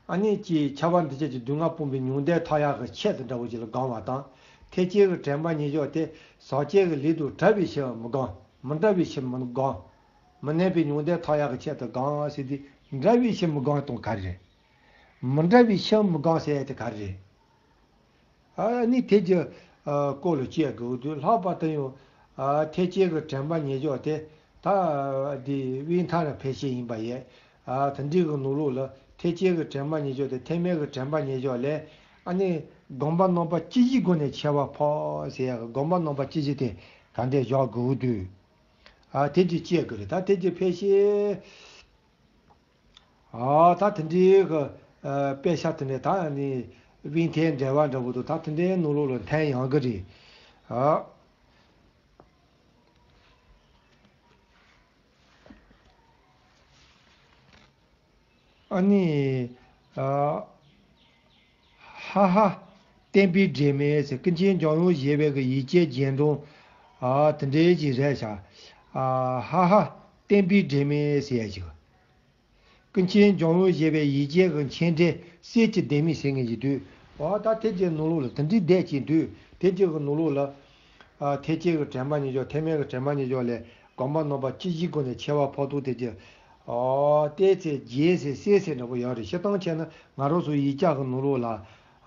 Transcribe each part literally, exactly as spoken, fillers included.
ཨ་ནི་ཀྱི་ཁྱབ་པ་འདུ་བྱེད་ཀྱི་སྡུག་བསྔལ་སྤོང་བའི་མྱོང་འདས་ཐོབ་ཡག་གི་ཆེད་དུ་འདྲ་བོ་ཅིག་ལ་དགོངས་པ་དང་། ཐེག་ཆེན་གྱི་དྲན་པ་ཉེར་བཞག་དེ་ཟག་བཅས་ཀྱི་ལས་དང་བྲལ་བའི་ཕྱིར་མི་དགོངས། མི་འབྲལ་བའི་ཕྱིར་མི་དགོངས། མི་གནས་པའི་མྱོང་འདས་ཐོབ་ཡག་གི་ཆེད་དུ་དགོངས་ཟེར་དུས། འབྲལ་བའི་ཕྱིར་མི་དགོངས་དང་ག་རེ་རེད། མི་འབྲལ་བའི་ཕྱིར་མི་དགོངས་ཟེར་ཡག་དེ་ག་རེ་རེད། ཨ་ནི་དེ་གི་སྐོར་ལ་དཔྱད་དགོས་དུས། ལྷག་པར་དུ་ཡང་ཐེག་ཆེན་གྱི་དྲན་པ་ཉེར་བཞག་དེ་ད་དེ་དབུས་མཐའ་ལ་ཕལ་ཆེར་ཡིན་པ་ཡས། དེ་འདྲའི་གི་ནང་ལོགས་ལ་ཐེག་ཆེན་གྱི་དྲན་པ་ཉེར་བཞག་དེ་ཐེག་དམན་གྱི་དྲན་པ་ཉེར་བཞག་ལས། ཨ་ནི་དགོངས་པ་རྣམ་པ་སྤྱི་བཞིའི་སྒོ་ནས་ཁྱད་པར་འཕགས་ཟེར་ཡག་གི་དགོངས་པ་རྣམ་པ་སྤྱི་བཞི་དེ་ག་འདྲས་བཞག་དགོས་དུས། དེ་གི་དཔྱད་དགོས་རེད། ད་དེ་གི་ཕལ་ཆེར། ཨ་ད་དེ་འདྲའི་གི་ཨ་དཔེ་ཆ་དེ་འདྲ་ད་ནི་དབུས་མཐའི་འགྲེལ་པ་འདྲ་བོ་དང་ད་དེ་འདྲའི་ནང་ལོགས་ལ་འཐེན་ཡོང་གི་རེད། ཨ་ཨ་ནི་ཨ་ཧ་ཧ་བསྟན་པའི་སྒྲོན་མེ་ཟེར། ཀུན་མཁྱེན་འཇམ་དབྱངས་བཞད་པའི་གི་ཡིག་ཆའི་རྒྱན་སྒྲོམ། ཨ་དེ་འདྲའི་ཅིག་རེད་ཤག་ཨ་ཧ་ཧ་བསྟན་པའི་སྒྲོན་མེ་ཟེར་ཡག་ཅིག་ཀུན་མཁྱེན་འཇམ་དབྱངས་བཞད་པའི་ཡིག་ཆའི་གི་མཆན་འགྲེལ་གསེར་གྱི་ལྡེ་མིག་ཟེར་མཁན་ཞིག་འདུག་འོ་ད་དེ་གི་ནང་ལོགས་ལ་དེ་འདྲའི་བསྡད་ཀྱི་འདུག་དེ་གི་ནང་ལོགས་ལ་ཨ་ཐེག་ཆེན་གྱི་དྲན་པ་ཉེར་བཞག་ཐེག་དམན་གྱི་དྲན་པ་ཉེར་བཞག་ལས་དགོངས་པ་རྣམ་པ་སྤྱི་བཞིའི་སྒོ་ནས་ཁྱད་པར་འཕགས་ལྡོག་དེ་གི། ཨོ་བལྟས་ཚེ་རྒྱས་ཚེ་གསལ་ཚེ་འདྲ་པོ་ཡོད་རེད། སྤྱིར་བཏང་བྱས་ན་ང་རང་ཚོ་ཡིག་ཆ་གི་ནང་ལོགས་ལ་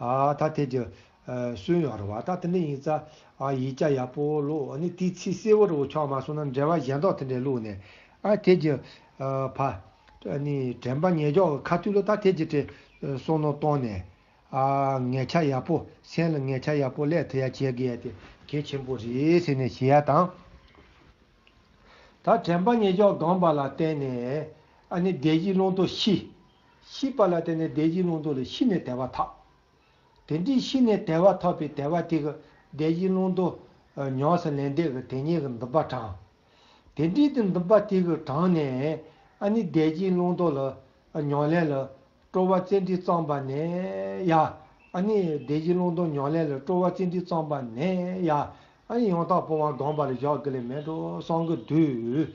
ཨ་ད་དེ་གི་ཨ་སུན་ཡོད་རེད་བ། ད་དེ་འདྲ་ཡིན་ཙང་ཨ་ཡིག་ཆ་ཡག་པོ་ཀློག་ཨ་ནི་དེའི་ཚིག་གསལ་བོ་འདྲ་པོ་ཆགས་མ་སོང་ན་འགྲེལ་པ་གཞན་དག་དེ་འདྲ་ཀློག་ནས་ཨ་དེ་གི་ཨ་ཕ། ཨ་ནི་དྲན་པ་ཉེར་བཞག་གི་ཁ་ཐུག་ལ་ད་དེ་གི་དེ་བསམ་མནོ་བཏང་ནས། ཨ་ངེས་ཆ་ཡག་པོ་སེམས་ལ་ངེས་ཆ་ཡག་པོ་སླེབས་ཐུབ་ཡ་བྱེད་དགོས་ཡ་དེ་གལ་ཆེན་པོ་རེད་ཟེར་ནས་ཞུ་ཡ་དང་། ད་དྲན་པ་ཉེར་བཞག་སྒོམ་པ་ལ་བརྟེན་ནས་ཨ་ནི་བདེན་བཞིའི་བླང་དོར་ཤེས། ཤེས་པ་ལ་བརྟེན་ནས་བདེན་བཞིའི་བླང་དོར་ལ་ཤེས་ནས་དད་པ་ཐོབ། དེ་འདྲའི་ཤེས་ནས་དད་པ་ཐོབ་པའི་དད་པ་དེ་གིས་བདེན་བཞིའི་བླང་དོར་ཉམས་སུ་ལེན་འདོད་ཀྱི་དེ་ཉིད་ཀྱི་འདུན་པ་དྲངས། དེ་འདྲའི་དེ་འདུན་པ་དེ་གིས་དྲངས་ནས་ཨ་ནི་བདེན་བཞིའི་བླང་དོར་ལ་ཉམས་ལེན་ལ་སྤྲོ་བ་བརྩོན་འགྲུས་བརྩམས་པ་ནས་ཡ། ཨ་ནི་བདེན་བཞིའི་བླང་དོར་ཉམས་ལེན་ལ་སྤྲོ་བ་བརྩོན་འགྲུས་བརྩམས་པ་ནས་ཡ། ཨ་ནི་ཡང་དག་སྤོང་བ་སྒོམ་པ་ལ་ཞུགས་དགོས་ལེ་མེད་འགྲོ་བསམ་གྱི་འདུག་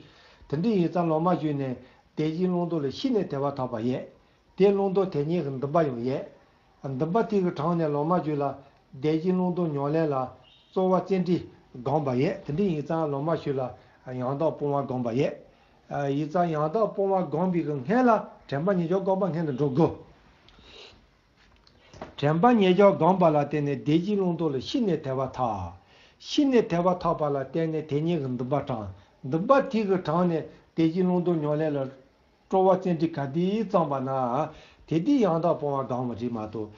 དེ་འདྲ་ཡིན་ཙང་སློབ་མ་ཞིག་ནས་བདེན་བཞིའི་བླང་དོར་ལ་ཤེས་ནས་དད་པ་ཐོབ་པ་ཡས། དེ་བླང་དོར་དེ་ཉིད་ཀྱི་འདུན་པ་ཡང་ཡས། འདུན་པ་དེ་གི་དྲངས་ནས་སློབ་མ་ཞིག་ལ་བདེན་བཞིའི་བླང་དོར་ཉམས་ལེན་ལ་སྤྲོ་བ་བརྩོན་འགྲུས་སྒོམ་པ་ཡས། དེ་འདྲ་ཡིན་ཙང་སློབ་མ་ཞིག་ལ་ཡང་དག་སྤོང་བ་སྒོམ་པ་ཡས། ཡིན་ཙང་ཡང་དག་སྤོང་བ་སྒོམ་པའི་གི་སྔོན་ལ་དྲན་པ་ཉེར་བཞག་སྒོམ་པ་སྔོན་དུ་འགྲོ་དགོས། དྲན་པ་ཉེར་བཞག་སྒོམ་པ་ལ་བརྟེན་ནས་བདེན་བཞིའི་བླང་དོར་ལ་ཤེས་ནས་དད་པ་ཐོབ། ཤེས་ནས་དད་པ་ཐོབ་པ་ལ་བརྟེན་ནས་དེ་ཉིད་ཀྱི་འདུན་པ་དྲངས། འདུན་པ་དེ་གི་དྲངས་ནས་བདེན་བཞིའི་བླང་དོར་ཉམས་ལེན་ལ་སྤྲོ་བ་བརྩོན་འགྲུས་ག་དུས་བརྩམས་པ་ན། དེ་དུས་ཡང་དག་སྤོང་བ་སྒོམ་པ་རེད་མ་གཏོགས།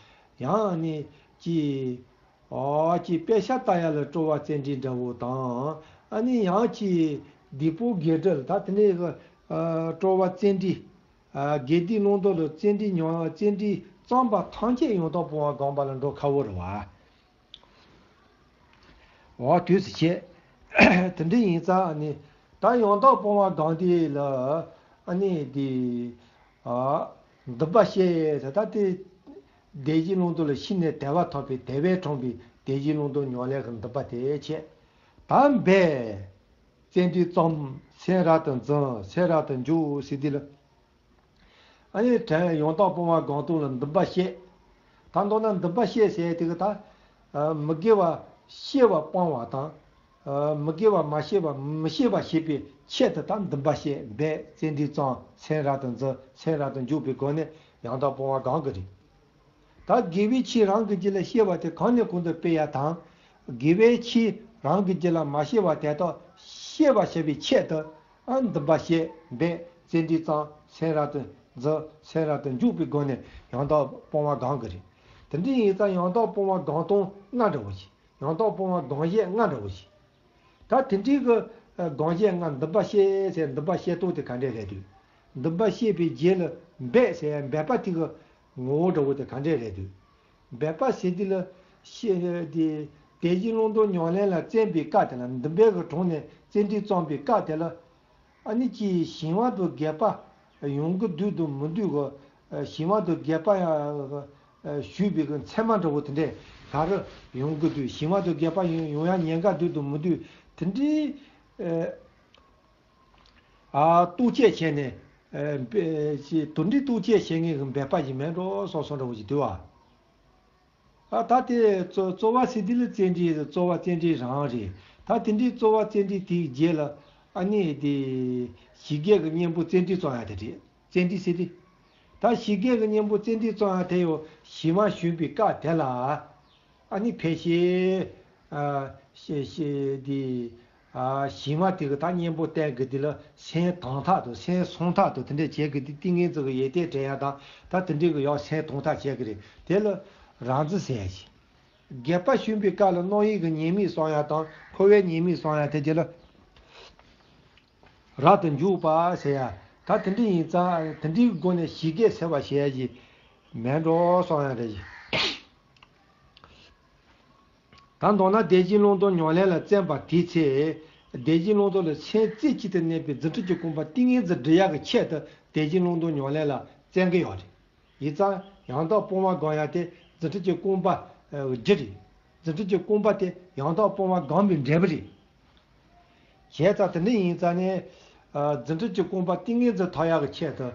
ཡང་ནི་ཅི། ཨོ་ཅི་དཔེ་ཆ་ལྟ་ཡ་ལ་སྤྲོ་བ་བརྩོན་འགྲུས་འདྲ་བོ་དང་། ཨ་ནི་ཡང་ཅི་སྡིག་པ་དགེ་སྒྲིབ་ད་དེ་འདྲའི་གི་ཨ་སྤྲོ་བ་བརྩོན་འགྲུས། ཨ་དགེ་སྡིག་བླང་དོར་ལ་བརྩོན་འགྲུས་ཉམས་བརྩོན་འགྲུས་བརྩམས་པ་ཐམས་ཅད་ཡང་དག་སྤོང་བ་སྒོམ་པ་ལ་འགྲོ་ཁག་པོ་རེད་བ། འོ་དུས་སུ་བྱེད། དེ་འདྲ་ཡིན་ཙང་ཨ་ནི་ད་ཡང་དག་སྤོང་བ་སྒོམ་དུས་ལ་ཨ་ནི་འདི་ཨ་འདུན་པ་བསྐྱེད་ཟེར་ད་དེ་བདེན་བཞིའི་བླང་དོར་ལ་ཤེས་ནས་དད་པ་ཐོབ་པའི་དད་པས་དྲངས་པའི་བདེན་བཞིའི་བླང་དོར་ཉམས་ལེན་གྱི་འདུན་པ་དེ་བྱེད། ད་འབད། བརྩོན་འགྲུས་བརྩམས། སེམས་རབ་ཏུ་འཛིན། སེམས་རབ་ཏུ་འཇུག་ཟེར་དུས་ལ། ཨ་ནི་དྲན་ཡང་དག་སྤོང་བ་སྒོམ་སྟངས་ལ་འདུན་པ་བསྐྱེད། ད་མདོར་ན་འདུན་པ་བསྐྱེད་ཟེར་དེ་གི་ད། མི་དགེ་བ་བསྐྱེད་པ་སྤང་བ་དང་། མི་དགེ་བ་མ་བསྐྱེད་པ་མི་བསྐྱེད་པ་བྱེད་པའི་ཆེད་དུ་ད་འདུན་པ་བསྐྱེད། འབད་བརྩོན་འགྲུས་བརྩམས། སེམས་རབ་ཏུ་འཛིན། སེམས་རབ་ཏུ་འཇུག་པའི་སྒོ་ནས་ཡང་དག་སྤོང་བ་སྒོམ་གི་རེད། ད་དགེ་བའི་ཆོས་རང་གི་རྒྱུད་ལ་སྐྱེ་བ་དེ་གང་ནས་གང་དུ་སྤེལ་ཡ་དང་། དགེ་བའི་ཆོས་རང་གི་རྒྱུད་ལ་མ་སྐྱེ་བ་དེ་དག་སྐྱེ་བར་བྱ་བའི་ཆེད་དུ་ཨ་འདུན་པ་བསྐྱེད། འབད་བརྩོན་འགྲུས་བརྩམས། སེམས་རབ་ཏུ་འཛིན། སེམས་རབ་ཏུ་འཇུག་པའི་སྒོ་ནས་ཡང་དག་སྤོང་བ་སྒོམ་གི་རེད། དེ་འདྲ་ཡིན་ཙང་ཡང་དག་སྤོང་བ་སྒོམ་སྟངས་ལྔ་འདྲ་བོ་ཞིག་ཡང་དག་སྤོང་བ་སྒོམ་བྱེད་ལྔ་འདྲ་བོ་ཞིག་ད་དེ་འདྲའི་གི་སྒོམ་བྱེད་ལྔ་འདུན་པ་བསྐྱེད་ཟེར་འདུན་པ་བསྐྱེད་སྟངས་དེ་ག་འདྲས་རེད་འདུག་འདུན་པ་བསྐྱེད་པའི་རྗེས་ལ་འབད་ཟེར་འབད་པ་དེ་གི་ངོ་བོ་འདྲ་བོ་དེ་ག་འདྲས་རེད་འདུག་འབད་པ་ཟེར་དུས་ལ་བསྐྱེད་དེ་བདེན་བཞིའི་བླང་དོར་ཉམས་ལེན་ལ་བརྩོན་པའི་སྐབས་དེ་ལ་འདུན་པའི་གི་དྲུང་ནས་བརྩོན་འགྲུས་བརྩམས་པའི་སྐབས་དེ་ལ། ཨ་ནི་ཅིག་ཞི་བ་དང་རྒྱས་པ་ཡོང་གི་འདུག་དང་མི་འདུག་གི་ཞི་བ་དང་རྒྱས་པ་ཡང་ཞུས་པའི་གི་མཚན་མ་འདྲ་བོ་དེ་འདྲས་ག་རེ་ཡོང་གི་འདུག་ཞི་བ་དང་རྒྱས་པ་ཡོང་ཡོང་ཡ་ཉེན་ཁ་འདུག་དང་མི་འདུག་དེ་འདྲའི་ཨ་ལྟོ་ཆས་བྱས་ནས་ ཨ་འབད་ཅེས་དུད་འགྲོའི་ལྟོ་ཆས་བྱེད་མཁན་གྱི་འབད་པ་ཞིག་མེད་འགྲོ་བསམ་བསམ་འདྲ་བོ་ཞིག་འདུག་བ། ཨ་ད་དེ་རྩོལ་རྩོལ་བ་ཟེར་དུས་ལ་བཙལ་འབྲས་རེད། རྩོལ་བ་བཙལ་འབྲས་རང་རེད། ད་དེ་འདྲའི་རྩོལ་བ་བཙལ་འབྲས་དེའི་རྗེས་ལ་ཨ་ནི་དེ་ཞི་རྒྱས་ཀྱི་གཉེན་པོ་བཙལ་འབྲས་རྩོམ་ཡ་དེ་རེད། བཙལ་འབྲས་ཟེར་དེ། ད་ཞི་རྒྱས་ཀྱི་གཉེན་པོ་བཙལ་འབྲས་རྩོམ་ཡ་དེ་ཡང་ཞི་བ་བྱུང་བའི་སྐབས་དེ་ལ། ཨ་ནི་ཕལ་ཆེར། ཨ་ཤེས་ཤེས་དེ། ཨ་ཞི་བ་དེ་གི་ད་གཉེན་པོ་བསྟན་གི་དེ་ལ་སེམས་དང་ཐག་ཏུ་སེམས་སོང་ཐག་ཏུ་དེ་འདྲ་བྱེད་གི་དེ་ཏིང་ངེ་འཛིན་གི་ཡོན་ཏན་དྲན་ཡ་དང་ད་དེ་འདྲའི་གི་ཡང་སེམས་དང་ཐག་བྱེད་གི་རེད། དེ་ལ་རང་འཛིན་ཟེར་ཡ་ཞིག་རྒྱས་པ་ཞུགས་པའི་སྐབས་ལ་རྣམ་གཡེང་གི་ཉེས་དམིགས་བསམ་ཡ་དང་འཁོར་བའི་ཉེས་དམིགས་བསམ་ཡ་དེ་དེ་ལ། རབ་ཏུ་འཇུག་པ་ཟེར་ཡ། ད་དེ་འདྲ་ཡིན་ཙང་དེ་འདྲའི་སྒོ་ནས་ཞི་རྒྱས་ཟེར་བ་ཞེས་ཡ་ཞིག་མེད་འགྲོ་བསམ་ཡ་རེད། ད་མདོར་ན་བདེན་བཞིའི་བླང་དོར་ཉམས་ལེན་ལ་བརྩོན་པ་དེའི་ཚེ། བདེན་བཞིའི་བླང་དོར་ལ་སེམས་རྩེ་གཅིག་ཏུ་གནས་པའི་རྫུ་འཕྲུལ་གྱི་སྒོམ་པ་ཏིང་ངེ་འཛིན་སྒྲུབ་ཡག་གི་ཆེད་དུ་བདེན་བཞིའི་བླང་དོར་ཉམས་ལེན་ལ་བརྩོན་གྱི་ཡོད་རེད། ཡིན་ཙང་ཡང་དག་སྤོང་བ་སྒོམ་ཡ་དེ་རྫུ་འཕྲུལ་གྱི་སྒོམ་པ་རྒྱུ་རེད། རྫུ་འཕྲུལ་གྱི་སྒོམ་པ་དེ་ཡང་དག་སྤོང་བ་སྒོམ་པའི་འབྲས་བུ་རེད། བྱས་ཙང་དེ་འདྲ་ཡིན་ཙང་ནས། རྫུ་འཕྲུལ་གྱི་སྒོམ་པ་ཏིང་ངེ་འཛིན་ཐོབ་ཡག་གི་ཆེད་དུ།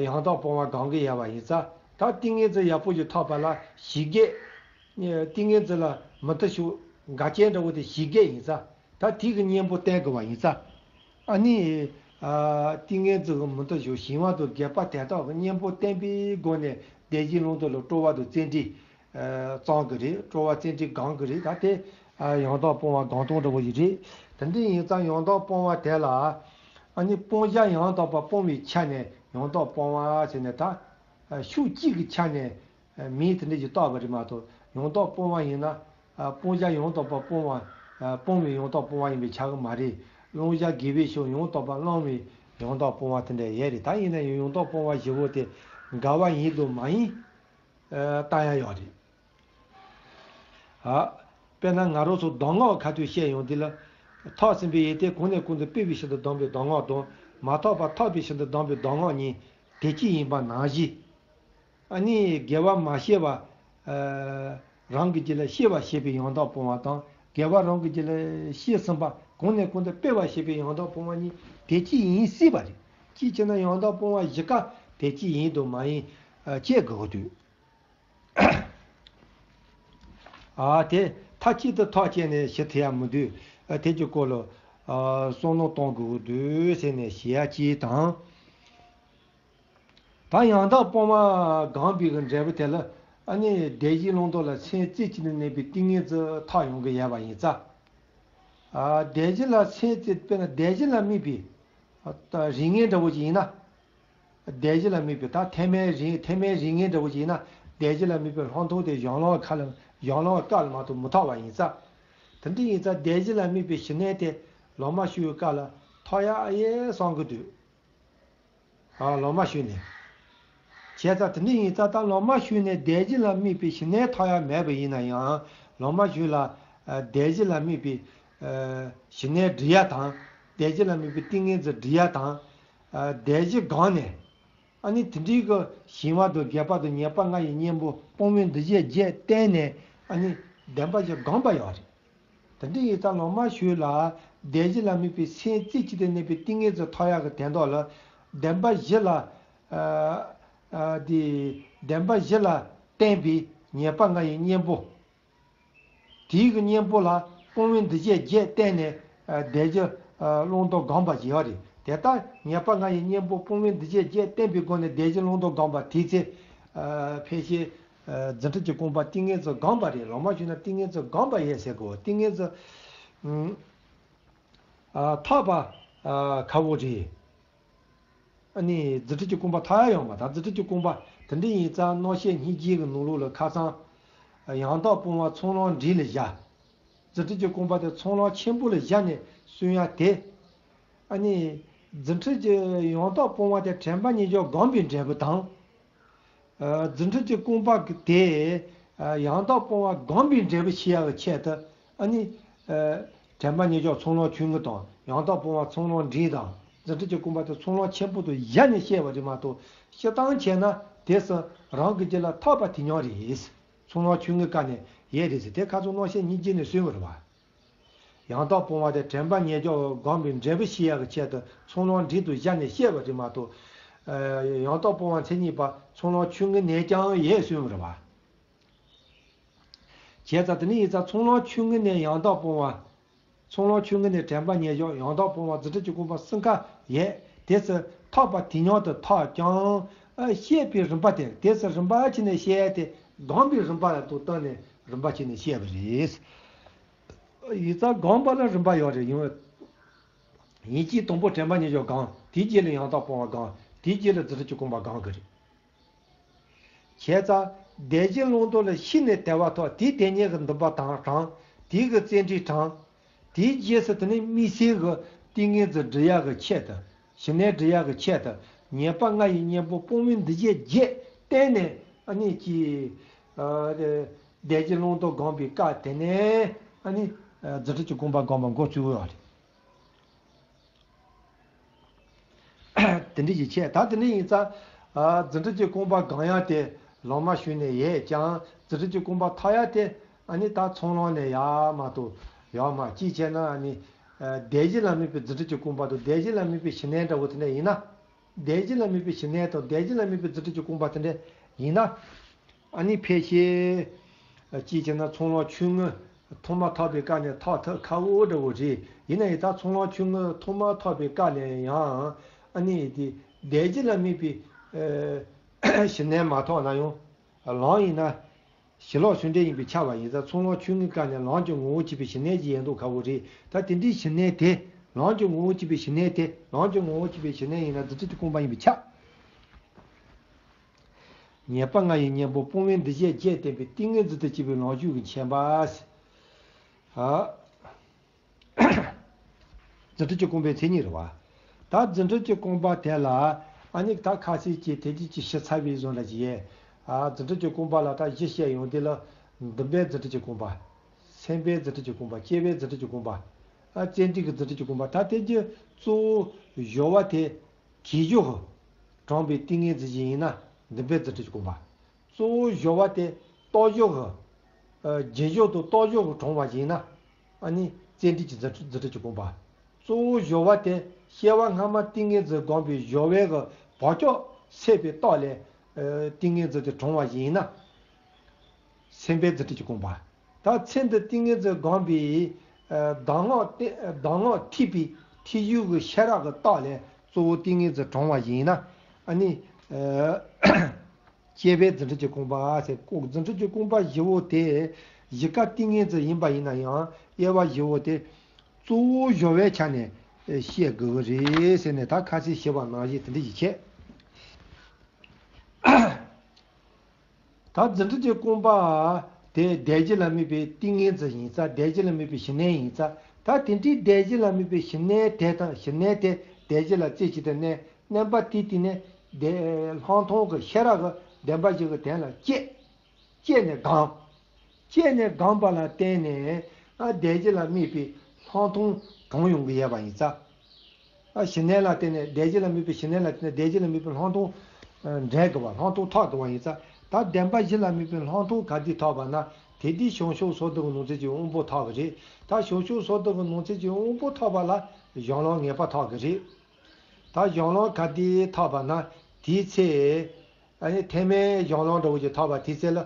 ཡང་དག་སྤོང་བ་སྒོམ་གི་ཡོད་པ་ཡིན་ཙང་ད་ཏིང་ངེ་འཛིན་ཡག་པོ་ཞིག་ཐོབ་པ་ལ་ཞི་རྒྱས། ཏིང་ངེ་འཛིན་ལ་མུ་མཐུད་ཞུགས་འགལ་རྐྱེན་འདྲ་བོ་དེ་ཞི་རྒྱས་ཡིན་ཙང་ད་དེ་གི་གཉེན་པོ་བསྟེན་དགོས་པ་ཡིན་ཙང་། ཨ་ནི། ཏིང་ངེ་འཛིན་གྱི་མུ་མཐུད་ཞུགས་ཞི་བ་དང་རྒྱས་པ་དེ་དག་གི་གཉེན་པོ་བསྟེན་པའི་སྒོ་ནས་བདེན་བཞིའི་བླང་དོར་ལ་སྤྲོ་བ་དང་བརྩོན་འགྲུས། བརྩོན་གྱི་རེད། སྤྲོ་བ་བརྩོན་འགྲུས་སྒོམ་གྱི་རེད། ད་དེ་ཡང་དག་སྤོང་བ་སྒོམ་སྟངས་འདྲ་བོ་ཞིག་རེད། དེ་འདྲ་ཡིན་ཙང་ཡང་དག་སྤོང་བ་དེ་ལ་ཨ་ནི་སྤང་བྱ་ཡང་དག་པ་སྤོང་བའི་ཆ་ནས་ཡང་དག་སྤོང་བ་ཟེར་ནས་ད་ཕྱོགས་གཅིག་གི་ཆ་ནས་མིང་དེ་འདྲ་ཞིག་བཏགས་པ་རེད་མ་གཏོགས་ཡང་དག་སྤོང་བ་ཡིན་ན་སྤང་བྱ་ཡང་དག་པ་སྤོང་བ་སྤོང་བའི་ཡང་དག་སྤོང་བ་ཡིན་པས་ཁྱབ་ཀྱི་མ་རེད། བླང་བྱ་དགེ་བའི་ཕྱོགས་ཡང་དག་པ་བླང་བའི་ཡང་དག་སྤོང་བ་དེ་འདྲ་ཡོད་རེད། ད་ཡིན་ན་ཡང་ཡང་དག་སྤོང་བ་བཞི་པོ་དེ་འགལ་བ་ཡིན་དང་མ་ཡིན། ལྟ་ཡ་ཡོད་རེད། ཨ། དཔེར་ན་ང་རང་ཚོ་གདམས་ངག་ཁ་ཐུག་བཤད་ཡོང་དུས་ལ། ཐོབ་ཟིན་པའི་ཡོན་ཏན་གོང་ནས་གོང་དུ་སྤེལ་བའི་ཕྱིར་དུ་གདམས་པའི་གདམས་ངག་དང་མ་ཐོབ་པ་ཐོབ་པའི་ཕྱིར་དུ་གདམས་པའི་གདམས་ངག་གཉིས་དེ་གཅིག་ཡིན་པ་ནང་བཞིན། ཨ་ནི་དགེ་བ་མ་སྐྱེས་པ། རང་གི་རྒྱུད་ལ་སྐྱེས་པ་ཞེས་པའི་ཡང་དག་སྤོང་བ་དང་དགེ་བ་རང་གི་རྒྱུད་ལ་སྐྱེས་ཟིན་པ་གོང་ནས་གོང་དུ་སྤེལ་བ་ཞེས་པའི་ཡང་དག་སྤོང་བ་གཉིས་དེ་གཅིག་ཡིན་སྲིད་པ་རེད། གཅིག་བྱས་ན་ཡང་དག་སྤོང་བ་བཞི་ཀ་དེ་གཅིག་ཡིན་དང་མ་ཡིན་དཔྱད་དགོས་དུས། ཨ་དེ་མཐའ་གཅིག་ཏུ་ཐག་བཅད་ནས་ཞུ་ཐུབ་ཡ་མི་འདུག་ཨ་དེ་གི་སྐོར་ལ་ཨ་བསམ་བློ་གཏོང་དགོས་འདུག་ཟེར་ནས་ཞུ་ཡ་གཅིག་དང་། ད་ཡང་དག་སྤོང་བ་སྒོམ་པའི་གི་འབྲས་བུ་དེ་ལ་ཨ་ནི་བདེན་བཞིའི་བླང་དོར་ལ་སེམས་རྩེ་གཅིག་ཏུ་གནས་པའི་ཏིང་ངེ་འཛིན་ཐོབ་ཡོང་གི་ཡོད་པ་ཡིན་ཙང་། ཨ་བདེན་བཞི་ལ་སེམས་རྩེ་དཔེར་ན་བདེན་བཞི་ལ་དམིགས་པའི་ཨ་རིགས་ངན་འདྲ་བོ་ཅིག་ཡིན་ན། བདེན་བཞི་ལ་དམིགས་པའི་ད་ཐེག་དམན་རིགས་ཐེག་དམན་རིགས་ངན་འདྲ་བོ་ཅིག་ཡིན་ན་བདེན་བཞི་ལ་དམིགས་པའི་ལྷག་མཐོང་དེ་གཞན་ལམ་ཁ་ལ་གཞན་ལམ་སྐབས་ལ་མ་གཏོགས་མི་ཐོབ་པ་ཡིན་ཙང་། དེ་འདྲ་ཡིན་ཙང་བདེན་བཞི་ལ་དམིགས་པའི་ཞི་གནས་དེ་ལམ་ཞུགས་སྐབས་ལ་ཐོབ་ཡག་ཨེ་ཡིན་བསམ་གྱི་འདུག་ཨ་ལམ་ཞུགས་ནས། བྱས་ཙང་དེ་འདྲ་ཡིན་ཙང་ད་ལམ་ཞུགས་ནས་བདེན་བཞི་ལ་དམིགས་པའི་ཞི་གནས་ཐོབ་ཡག་མེད་པ་ཡིན་ན་ཡང་ལམ་ཞུགས་ལ་ཨ་བདེན་བཞི་ལ་དམིགས་པའི་ཨ་ཞི་གནས་སྒྲུབ་ཡག་དང་བདེན་བཞི་ལ་དམིགས་པའི་ཏིང་ངེ་འཛིན་སྒྲུབ་ཡག་དང་། ཨ་བདེན་བཞི་སྒོམ་ནས། ཨ་ནི་དེ་འདྲའི་གི་ཞི་བ་དང་རྒྱས་པ་དང་ཉེས་པ་ལྔ་ཡི་གཉེན་པོ་སྤོང་བའི་འདུ་བྱེད་བརྒྱད་བསྟེན་ནས་ཨ་ནི་བདེན་པ་བཞི་སྒོམ་པ་ཡོད་རེད། དེ་འདྲ་ཡིན་ཙང་ལམ་ཞུགས་ལ་བདེན་བཞི་ལ་དམིགས་པའི་སེམས་རྩེ་གཅིག་ཏུ་གནས་པའི་ཏིང་ངེ་འཛིན་ཐོབ་ཡག་གི་དོན་དག་ལ་བདེན་པ་བཞི་ལ་ཨ་ཨ་དེ་བདེན་པ་བཞི་ལ་བརྟེན་པའི་ཉེས་པ་ལྔ་ཡི་གཉེན་པོ། དེའི་གི་གཉེན་པོ་ལ་སྤོང་བའི་འདུ་བྱེད་བརྒྱད་བསྟེན་ནས་ཨ་བདེན་བཞི་ཨ་བླང་དོར་སྒོམ་པ་ཞིག་ཡོད་རེད། དེ་ལྟར་ཉེས་པ་ལྔ་ཡི་གཉེན་པོ་སྤོང་བའི་འདུ་བྱེད་བརྒྱད་བསྟེན་པའི་སྒོ་ནས་བདེན་བཞི་བླང་དོར་སྒོམ་པ་དེའི་ཚེ་ཨ་ཕལ་ཆེར་ཨ་རྫུ་འཕྲུལ་གྱི་སྒོམ་པ་ཏིང་ངེ་འཛིན་སྒོམ་པ་རེད། ལམ་ཞུགས་ན་ཏིང་ངེ་འཛིན་སྒོམ་པ་ཡིན་ཟེར་དགོས། ཏིང་ངེ་འཛིན་ཨ་ཐོབ་པ་ཨ་ཁག་པོ་རེད། ཨ་ནི་རྫུ་འཕྲུལ་གྱི་སྒོམ་པ་ཐོབ་ཡག་ཡོད་མ་རེད། རྫུ་འཕྲུལ་གྱི་སྒོམ་པ་དེ་འདྲ་ཡིན་ཙང་རྣམ་བཤད་སྙིང་རྗེ་གི་ནང་ལོགས་ལ་ཁ་སང་ཡང་དག་སྤོང་བ་ཚོགས་ལམ་འབྲིང་ལ་བཞག་རྫུ་འཕྲུལ་གྱི་སྒོམ་པ་དེ་ཚོགས་ལམ་ཆེན་པོ་ལ་བཞག་ནས་གསུང་ཡག་དེ། ཨ་ནི་རྫུ་འཕྲུལ་གྱི་ཡང་དག་སྤོང་བ་དེ་དྲན་པ་ཉིད་མཆོག་སྒོམ་པའི་འབྲས་བུ་དང་། རྫུ་འཕྲུལ་གྱི་སྒོམ་པ་དེ་ཡང་དག་སྤོང་བ་སྒོམ་པའི་འབྲས་བུ་ཤེས་ཡག་གི་ཆེད་དུ་ཨ་ནི་དྲན་པ་ཉིད་མཆོག་ཚོགས་ལམ་ཆུང་ངུ་དང་ཡང་དག་སྤོང་བ་ཚོགས་ལམ་འབྲིང་དང་རྫུ་འཕྲུལ་གྱི་སྒོམ་པ་དེ་ཚོགས་ལམ་ཆེན་པོ་དུ་བཞག་ནས་བཤད་པ་རེད་མ་གཏོགས་སྤྱིར་བཏང་བྱས་ན་དེ་སུ་རང་གི་རྒྱུད་ལ་ཐོབ་པ་དེ་ཉམས་རེད། ཚོགས་ལམ་ཆུང་ངུའི་སྐབས་ནས་ཡོད་རེད་ཟེར་དེ་ཁ་སང་རྣམ་བཤད་སྙིང་རྗེ་ནས་གསུངས་པ་རེད་བ། ཡང་དག་སྤོང་བ་དེ་དྲན་པ་ཉེར་སྦྱོར་སྒོམ་པའི་འབྲས་བུ་ཤེས་ཡག་གི་ཆེད་དུ་ཚོགས་ལམ་སྒྲིག་ཏུ་བཞག་ནས་བཤད་པ་རེད་མ་གཏོགས། ཡང་དག་སྤོང་བ་མཚན་ཉིད་པ་ཚོགས་ལམ་ཆུང་ངུ་ནས་ཀྱང་ཡོད་གསུངས་པ་རེད་བ། བྱས་ཙང་དེ་ནི་ཡིན་ཙང་ཚོགས་ལམ་ཆུང་ངུ་ནས་ཡང་དག་སྤོང་བ། ཚོགས་ལམ་ཆུང་ངུ་ནས་དྲན་པ་ཉེར་སྦྱོར་ཡང་དག་སྤོང་བ་རྫུ་འཕྲུལ་གྱི་དགོངས་པ་གསུམ་ཀ་ཡོད། དེ་ཚོ་ཐོབ་པ་དེ་སྙོམས་དུ་ཐོབ་ཀྱང་། བཤད་པའི་རིམ་པ་དེ་དེ་ཚོ་རིམ་པ་བྱས་ནས་བཤད་དེ་སྒོམ་པའི་རིམ་པ་ལ་དུ་བསྟན་ནས་རིམ་པ་བྱས་ནས་བཤད་པ་རེད། ཡིན་ཙང་སྒོམ་པ་ལ་རིམ་པ་ཡོད་རེད་ཡིན། ཡིན་གྱི་དང་པོ་དྲན་པ་ཉེར་སྦྱོར་སྒོམ། དེའི་རྗེས་ལ་ཡང་དག་སྤོང་བ་སྒོམ། དེའི་རྗེས་ལ་རྫུ་འཕྲུལ་གྱི་དགོངས་པ་སྒོམ་དགོས་རེད། བྱས་ཙང་བདེ་གཤེགས་ཀློང་རྡོལ་ལ་ཤིན་ཏུ་དད་པ་ཐོབ། དེའི་དེ་ཉིད་ཀྱི་འདུན་པ་དང་དྲངས། དེའི་གི་བརྩོན་འགྲུས་དྲངས། དེའི་རྗེས་སུ་དེ་ནི་དམིགས་བསལ་གྱི་ཏིང་ངེ་འཛིན་སྒྲུབ་ཡག་གི་ཆེད་དུ། ཞི་གནས་སྒྲུབ་ཡག་གི་ཆེད་དུ་ཉེས་པ་ལྔ་ཡི་གཉེན་པོ་སྤོང་བའི་འདུ་ཤེས་བརྒྱད་བསྟེན་ནས་ཨ་ནི་ཅི། བདེ་གཤེགས་ཀློང་རྡོལ་སྒོམ་པའི་སྐབས་དེ་ནས་ཨ་ནི་རྫུ་འཕྲུལ་གྱི་དགོངས་པ་སྒོམ་པ་འགོ་ཚུགས་ཡོད་རེད། དེ་འདྲ་ཞིག་བྱས། ད་དེ་ནས་ཡིན་ཙང་། རྫུ་འཕྲུལ་གྱི་དགོངས་པ་སྒོམ་ཡག་དེ་ལོ་མ་ཞུས་ནས་ཡོད་ཀྱང་རྫུ་འཕྲུལ་གྱི་དགོངས་པ་ཐོབ་ཡག་དེ་ཨ་ནི་ད་ཚོགས་ལམ་ནས་ཡག་མ་གཏོགས་ཡོད་མ། གཅིག་བྱས་ན་ཨ་ནི། བདེ་གཤེགས་ལ་དམིགས་པའི་རྫུ་འཕྲུལ་གྱི་དགོངས་པ་དང་བདེ་གཤེགས་ལ་དམིགས་པའི་ཞི་གནས་འདྲ་བོ་དེ་འདྲ་ཡིན་ན། བདེ་གཤེགས་ལ་དམིགས་པའི་ཞི་གནས་དང་བདེ་གཤེགས་ལ་དམིགས་པའི་རྫུ་འཕྲུལ་གྱི་དགོངས་པ་དེ་འདྲ་ཡིན་ན། ཨ་ནི་ཕལ་ཆེར། གཅིག་བྱས་ན་ཚོགས་ལམ་ཆུང་ངུ་ཐོག་མ་ཐོབ་པའི་སྐབས་ནས་ཐོབ་ཐུབ་ཁག་པོ་འདྲ་བོ་རེད། ཡིན་ན་ཡང་ད་ཚོགས་ལམ་ཆུང་ངུ་ཐོག་མ་ཐོབ་པའི་སྐབས་ནས་ཡང་ཨ་ནི་དེ་བདེ་གཤེགས་ལ་དམིགས་པའི་ཞི་གནས་མ་ཐོབ་ན་ཡང་། ལམ་ཡིན་ན་ཞི་ལྷག་ཆོས་འབྲེལ་ཡིན་པས་ཁྱབ་པ་ཡིན་ཙང་ཚོགས་ལམ་ཆུང་ངུའི་སྐབས་ནས་ལམ་གྱི་ངོ་བོ་གཅིག་པའི་ཞི་གནས་ཀྱི་ཡལ་འདུག་ཁག་པོ་རེད། ད་དེ་འདྲའི་ཞི་གནས་དེ། ལམ་གྱི་ངོ་བོ་གཅིག་པའི་ཞི་གནས་དེ། ལམ་གྱི་ངོ་བོ་གཅིག་པའི་ཞི་གནས་ཡིན་ན་རྫུ་འཕྲུལ་གྱི་དགོངས་པ་ཡིན་པས་ཁྱབ། ཉེས་པ་ལྔ་ཡི་གཉེན་པོ་སྤོང་བའི་འདུ་ཤེས་བརྒྱད་བསྟེན་པའི་ཏིང་ངེ་འཛིན་དང་བཅས་པའི་ལམ་ཞུགས་ཀྱི་མཁྱེན་པ། ཨ། རྫུ་འཕྲུལ་གྱི་དགོངས་པའི་མཚན་ཉིད་རེད་བ། ད་རྫུ་འཕྲུལ་གྱི་དགོངས་པ་དེ་ལ་ཨ་ནི་ད་ཁ་ཤས་ཀྱིས་དེ་རྗེས་ཀྱི་ཞིབ་ཚགས་པའི་བཟོ་འདྲ་ཅིག་ཡས། ཨ། རྫུ་འཕྲུལ་གྱི་དགོངས་པ་ལ་ད་བཞི་བཤད་ཡོང་དུས་ལ། འདུན་པའི་རྫུ་འཕྲུལ་གྱི་དགོངས་པ། སེམས་པའི་རྫུ་འཕྲུལ་གྱི་དགོངས་པ། སྐྱེ་བའི་རྫུ་འཕྲུལ་གྱི་དགོངས་པ། ཨ། བརྩོན་འགྲུས་ཀྱི་རྫུ་འཕྲུལ་གྱི་དགོངས་པ། ད་དེ་རྗེས་གཙོ་བོ་སྦྱོར་བ་དེ། རྗེས་སྦྱོར་གྱིས་དྲངས་པའི་ཏིང་ངེ་འཛིན་ཞིག་ཡིན་ན་འདུན་པའི་རྫུ་འཕྲུལ་གྱི་དགོངས་པ། གཙོ་བོ་སྦྱོར་བ་དེ་རྟོགས་སྦྱོར་གྱིས། ཨ། རྗེས་སྦྱོར་དང་རྟོགས་སྦྱོར་གྱིས་དྲངས་པ་ཞིག་ཡིན་ན། ཨ་ནི་བརྩོན་འགྲུས་ཀྱི་རྫུ་འཕྲུལ་གྱི་དགོངས་པ། གཙོ་བོ་སྦྱོར་བ་དེ་སྐྱེ་བ་སྔ་མ་ཏིང་ངེ་འཛིན་བསྒོམས་པའི་སྦྱོར་བའི་གི་བག་ཆགས་སད་པའི་རྟགས་ལས། ཨ། ཏིང་ངེ་འཛིན་དེ་དྲངས་པ་ཞིག་ཡིན་ན། སེམས་པའི་རྫུ་འཕྲུལ་གྱི་དགོངས་པ། ད་ཚེ་འདི་ཏིང་ངེ་འཛིན་བསྒོམས་པའི། ཨ། གདམས་ངག་སྟེ། གདམས་ངག་ཐེག་པའི་ཐེག་ཆུང་གི་ཤེས་རབ་ཀྱི་རྟགས་ལས་གཙོ་བོ་ཏིང་ངེ་འཛིན་དྲངས་པ་ཞིག་ཡིན་ན། ཨ་ནི། ཨ། སྐྱེ་བའི་རྫུ་འཕྲུལ་གྱི་དགོངས་པ་ཟེར། རྫུ་འཕྲུལ་གྱི་དགོངས་པ་བཞི་བོ་དེ། གཞི་ཀ་ཏིང་ངེ་འཛིན་ཡིན་པ་ཡིན་ན་ཡང་དབྱེ་བ་བཞི་བོ་དེ་གཙོ་བོ་སྦྱོར་བའི་ཆ་ནས་བཤད་དགོས་ཀྱི་རེད་ཟེར་ནས་ད་ཁ་ཤས་ཞུས་པ་ནང་བཞིན་དེ་འདྲ་ཞིག་བྱས། ད་རྫུ་འཕྲུལ་གྱི་དགོངས་པ་དེ་བདེ་གཤེགས་ལ་དམིགས་པའི་ཏིང་ངེ་འཛིན་ཡིན་ཙང་། བདེ་གཤེགས་ལ་དམིགས་པའི་ཞི་གནས་ཡིན་ཙང་། ད་དེ་འདྲའི་བདེ་གཤེགས་ལ་དམིགས་པའི་ཞི་གནས་དེ་དང་། ཞི་གནས་དེ་བདེ་གཤེགས་ལ་རྩེ་གཅིག་ཏུ་གནས། གནས་པ་དེའི་སྟེང་ནས་བདེ། ལྷག་མཐོང་གི་ཤེས་རབ་ཀྱི་བདེན་པ་བཞི་གི་དོན་ལ་དཔྱད། དཔྱད་ནས་སྒོམ། དཔྱད་ནས་སྒོམ་པ་ལ་བརྟེན་ནས། ཨ། བདེ་གཤེགས་ལ་དམིགས་པའི་ལྷག་མཐོང་དྲངས་ཡོང་གི་ཡོད་པ་ཡིན་ཙང་། ཨ། ཞི་གནས་ལ་བརྟེན་ནས། བདེ་གཤེགས་ལ་དམིགས་པའི་ཞི་གནས་ལ་བརྟེན་ནས་བདེ་གཤེགས་ལ་དམིགས་པའི་ལྷག་མཐོང་འདྲེན་དགོས་པ། ལྷག་མཐོང་ཐོབ་དགོས་པ་ཡིན་ཙང་། ད་བདེན་པ་བཞི་ལ་དམིགས་པའི་ལྷག་མཐོང་ག་དུས་ཐོབ་པ་ན། དེ་དུས་བྱང་ཆུབ་སོ་བདུན་གྱི་ནང་ཚན་གྱི་དབང་པོ་ཐོབ་ཀྱི་རེད། ད་བྱང་ཆུབ་སོ་བདུན་གྱི་ནང་ཚན་གྱི་དབང་པོ་ཐོབ་པ་ལ་གཞན་ལམ་ངེས་པར་ཐོབ་ཀྱི་རེད། ད་གཞན་ལམ་ག་དུས་ཐོབ་པ་ན། དེའི་ཚེ། ཨ་ནི་ཐེག་དམན་གཞན་ལམ་འདྲ་བོ་ཞིག་ཐོབ་པ་དེའི་ཚེ་ལ།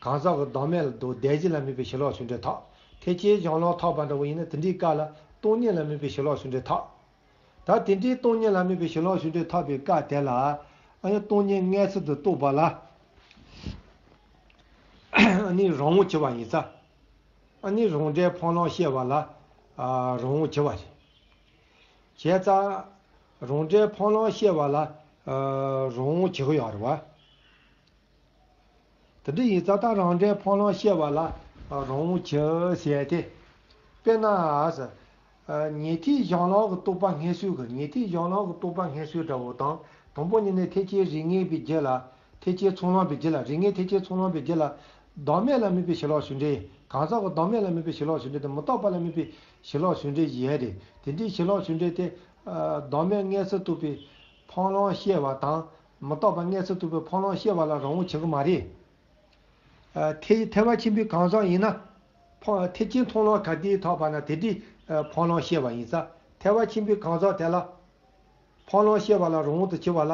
གང་ཟག་གི་བདག་མེད་ལ་དང་བདེ་གཤེགས་ལ་དམིགས་པའི་ཕྱིར་ལོག་ཟུང་འབྲེལ་ཐོབ། ཐེག་ཆེན་གཞན་ལམ་ཐོབ་པ་འདྲ་བོ་ཡིན་ན་དེ་འདྲའི་སྐབས་ལ་སྟོང་ཉིད་ལ་དམིགས་པའི་ཕྱིར་ལོག་ཟུང་འབྲེལ་ཐོབ། ད་དེ་འདྲའི་སྟོང་ཉིད་ལ་དམིགས་པའི་ཕྱིར་ལོག་ཟུང་འབྲེལ་ཐོབ་པའི་སྐབས་དེ་ལ། ཨ་ནི་སྟོང་ཉིད་མངོན་སུམ་དུ་རྟོགས་པ་ལ། ཨ་ནི་རང་དབང་ཆེ་བ་ཡིན་ཙང་། ཨ་ནི་རང་འབྲས་འཕགས་ལམ་བཤད་པ་ལ། ཨ། རང་དབང་ཆེ་བ་རེད། བྱས་ཙང་། རང་འབྲས་འཕགས་ལམ་བཤད་པ་ལ། ཨ། རང་དབང་ཆེ་གི་ཡོད་རེད་བ། དེ་འདྲ་ཡིན་ཙང་ད་རང་འབྲས་འཕགས་ལམ་བཤད་པ་ལ། ཨ། རང་དབང་ཆེ་ཟེར་ཏེ། དཔེར་ན། ཨ། ཉན་ཐོས་གཞན་ལམ་གྱི་རྟོགས་པ་སྔོན་བསུས་ཀྱི། ཉན་ཐོས་གཞན་ལམ་གྱི་རྟོགས་པ་སྔོན་བསུས་འདྲ་བོ་དང་། དང་པོ་ཉིད་ནས་ཐེག་ཆེན་རིགས་ལྔའི་བའི་རྒྱུད་ལ། ཐེག་ཆེན་ཚོགས་ལམ་པའི་རྒྱུད་ལ། རིགས་ལྔའི་ཐེག་ཆེན་ཚོགས་ལམ་པའི་རྒྱུད་ལ། བདག་མེད་ལ་དམིགས་པའི་ཕྱིར་ལོག་ཟུང་འབྲེལ། གང་ཟག་གི་བདག་མེད་ལ་དམིགས་པའི་ཕྱིར་ལོག་ཟུང་འབྲེལ་དང་། མི་རྟག་པ་ལ་དམིགས་པའི་ཕྱིར་ལོག་ཟུང་འབྲེལ་ཡོད་རེད། དེ་འདྲའི་ཕྱིར་ལོག་ཟུང་འབྲེལ་དེ། ཨ། བདག་མེད་མངོན་སུམ་རྟོགས་པའི་འཕགས་ལམ་བཤད་པ་དང་། མི་རྟག་པ་མངོན་སུམ་རྟོགས་པའི་འཕགས་ལམ་བཤད་པ་ལ་རང་དབང་ཆེ་གི་མ་རེད། ཨ། ཐེག་ཐེག་པ་ཆེན་པོའི་གང་ཟག་ཡིན་ན། ཕ་ཐེག་ཆེན་མཐོང་ལམ་ག་དུས་ཐོབ་པ་ན་དེ་དུས་ཨ་འཕགས་ལམ་སྐྱེ་བ་ཡིན་ཙང་ཐེག་པ་ཆེན་པོའི་གང་ཟག་དེ་ལ་འཕགས་ལམ་སྐྱེ་བ་ལ་རང་དབང་དུ་གྱུར་པ་ལ་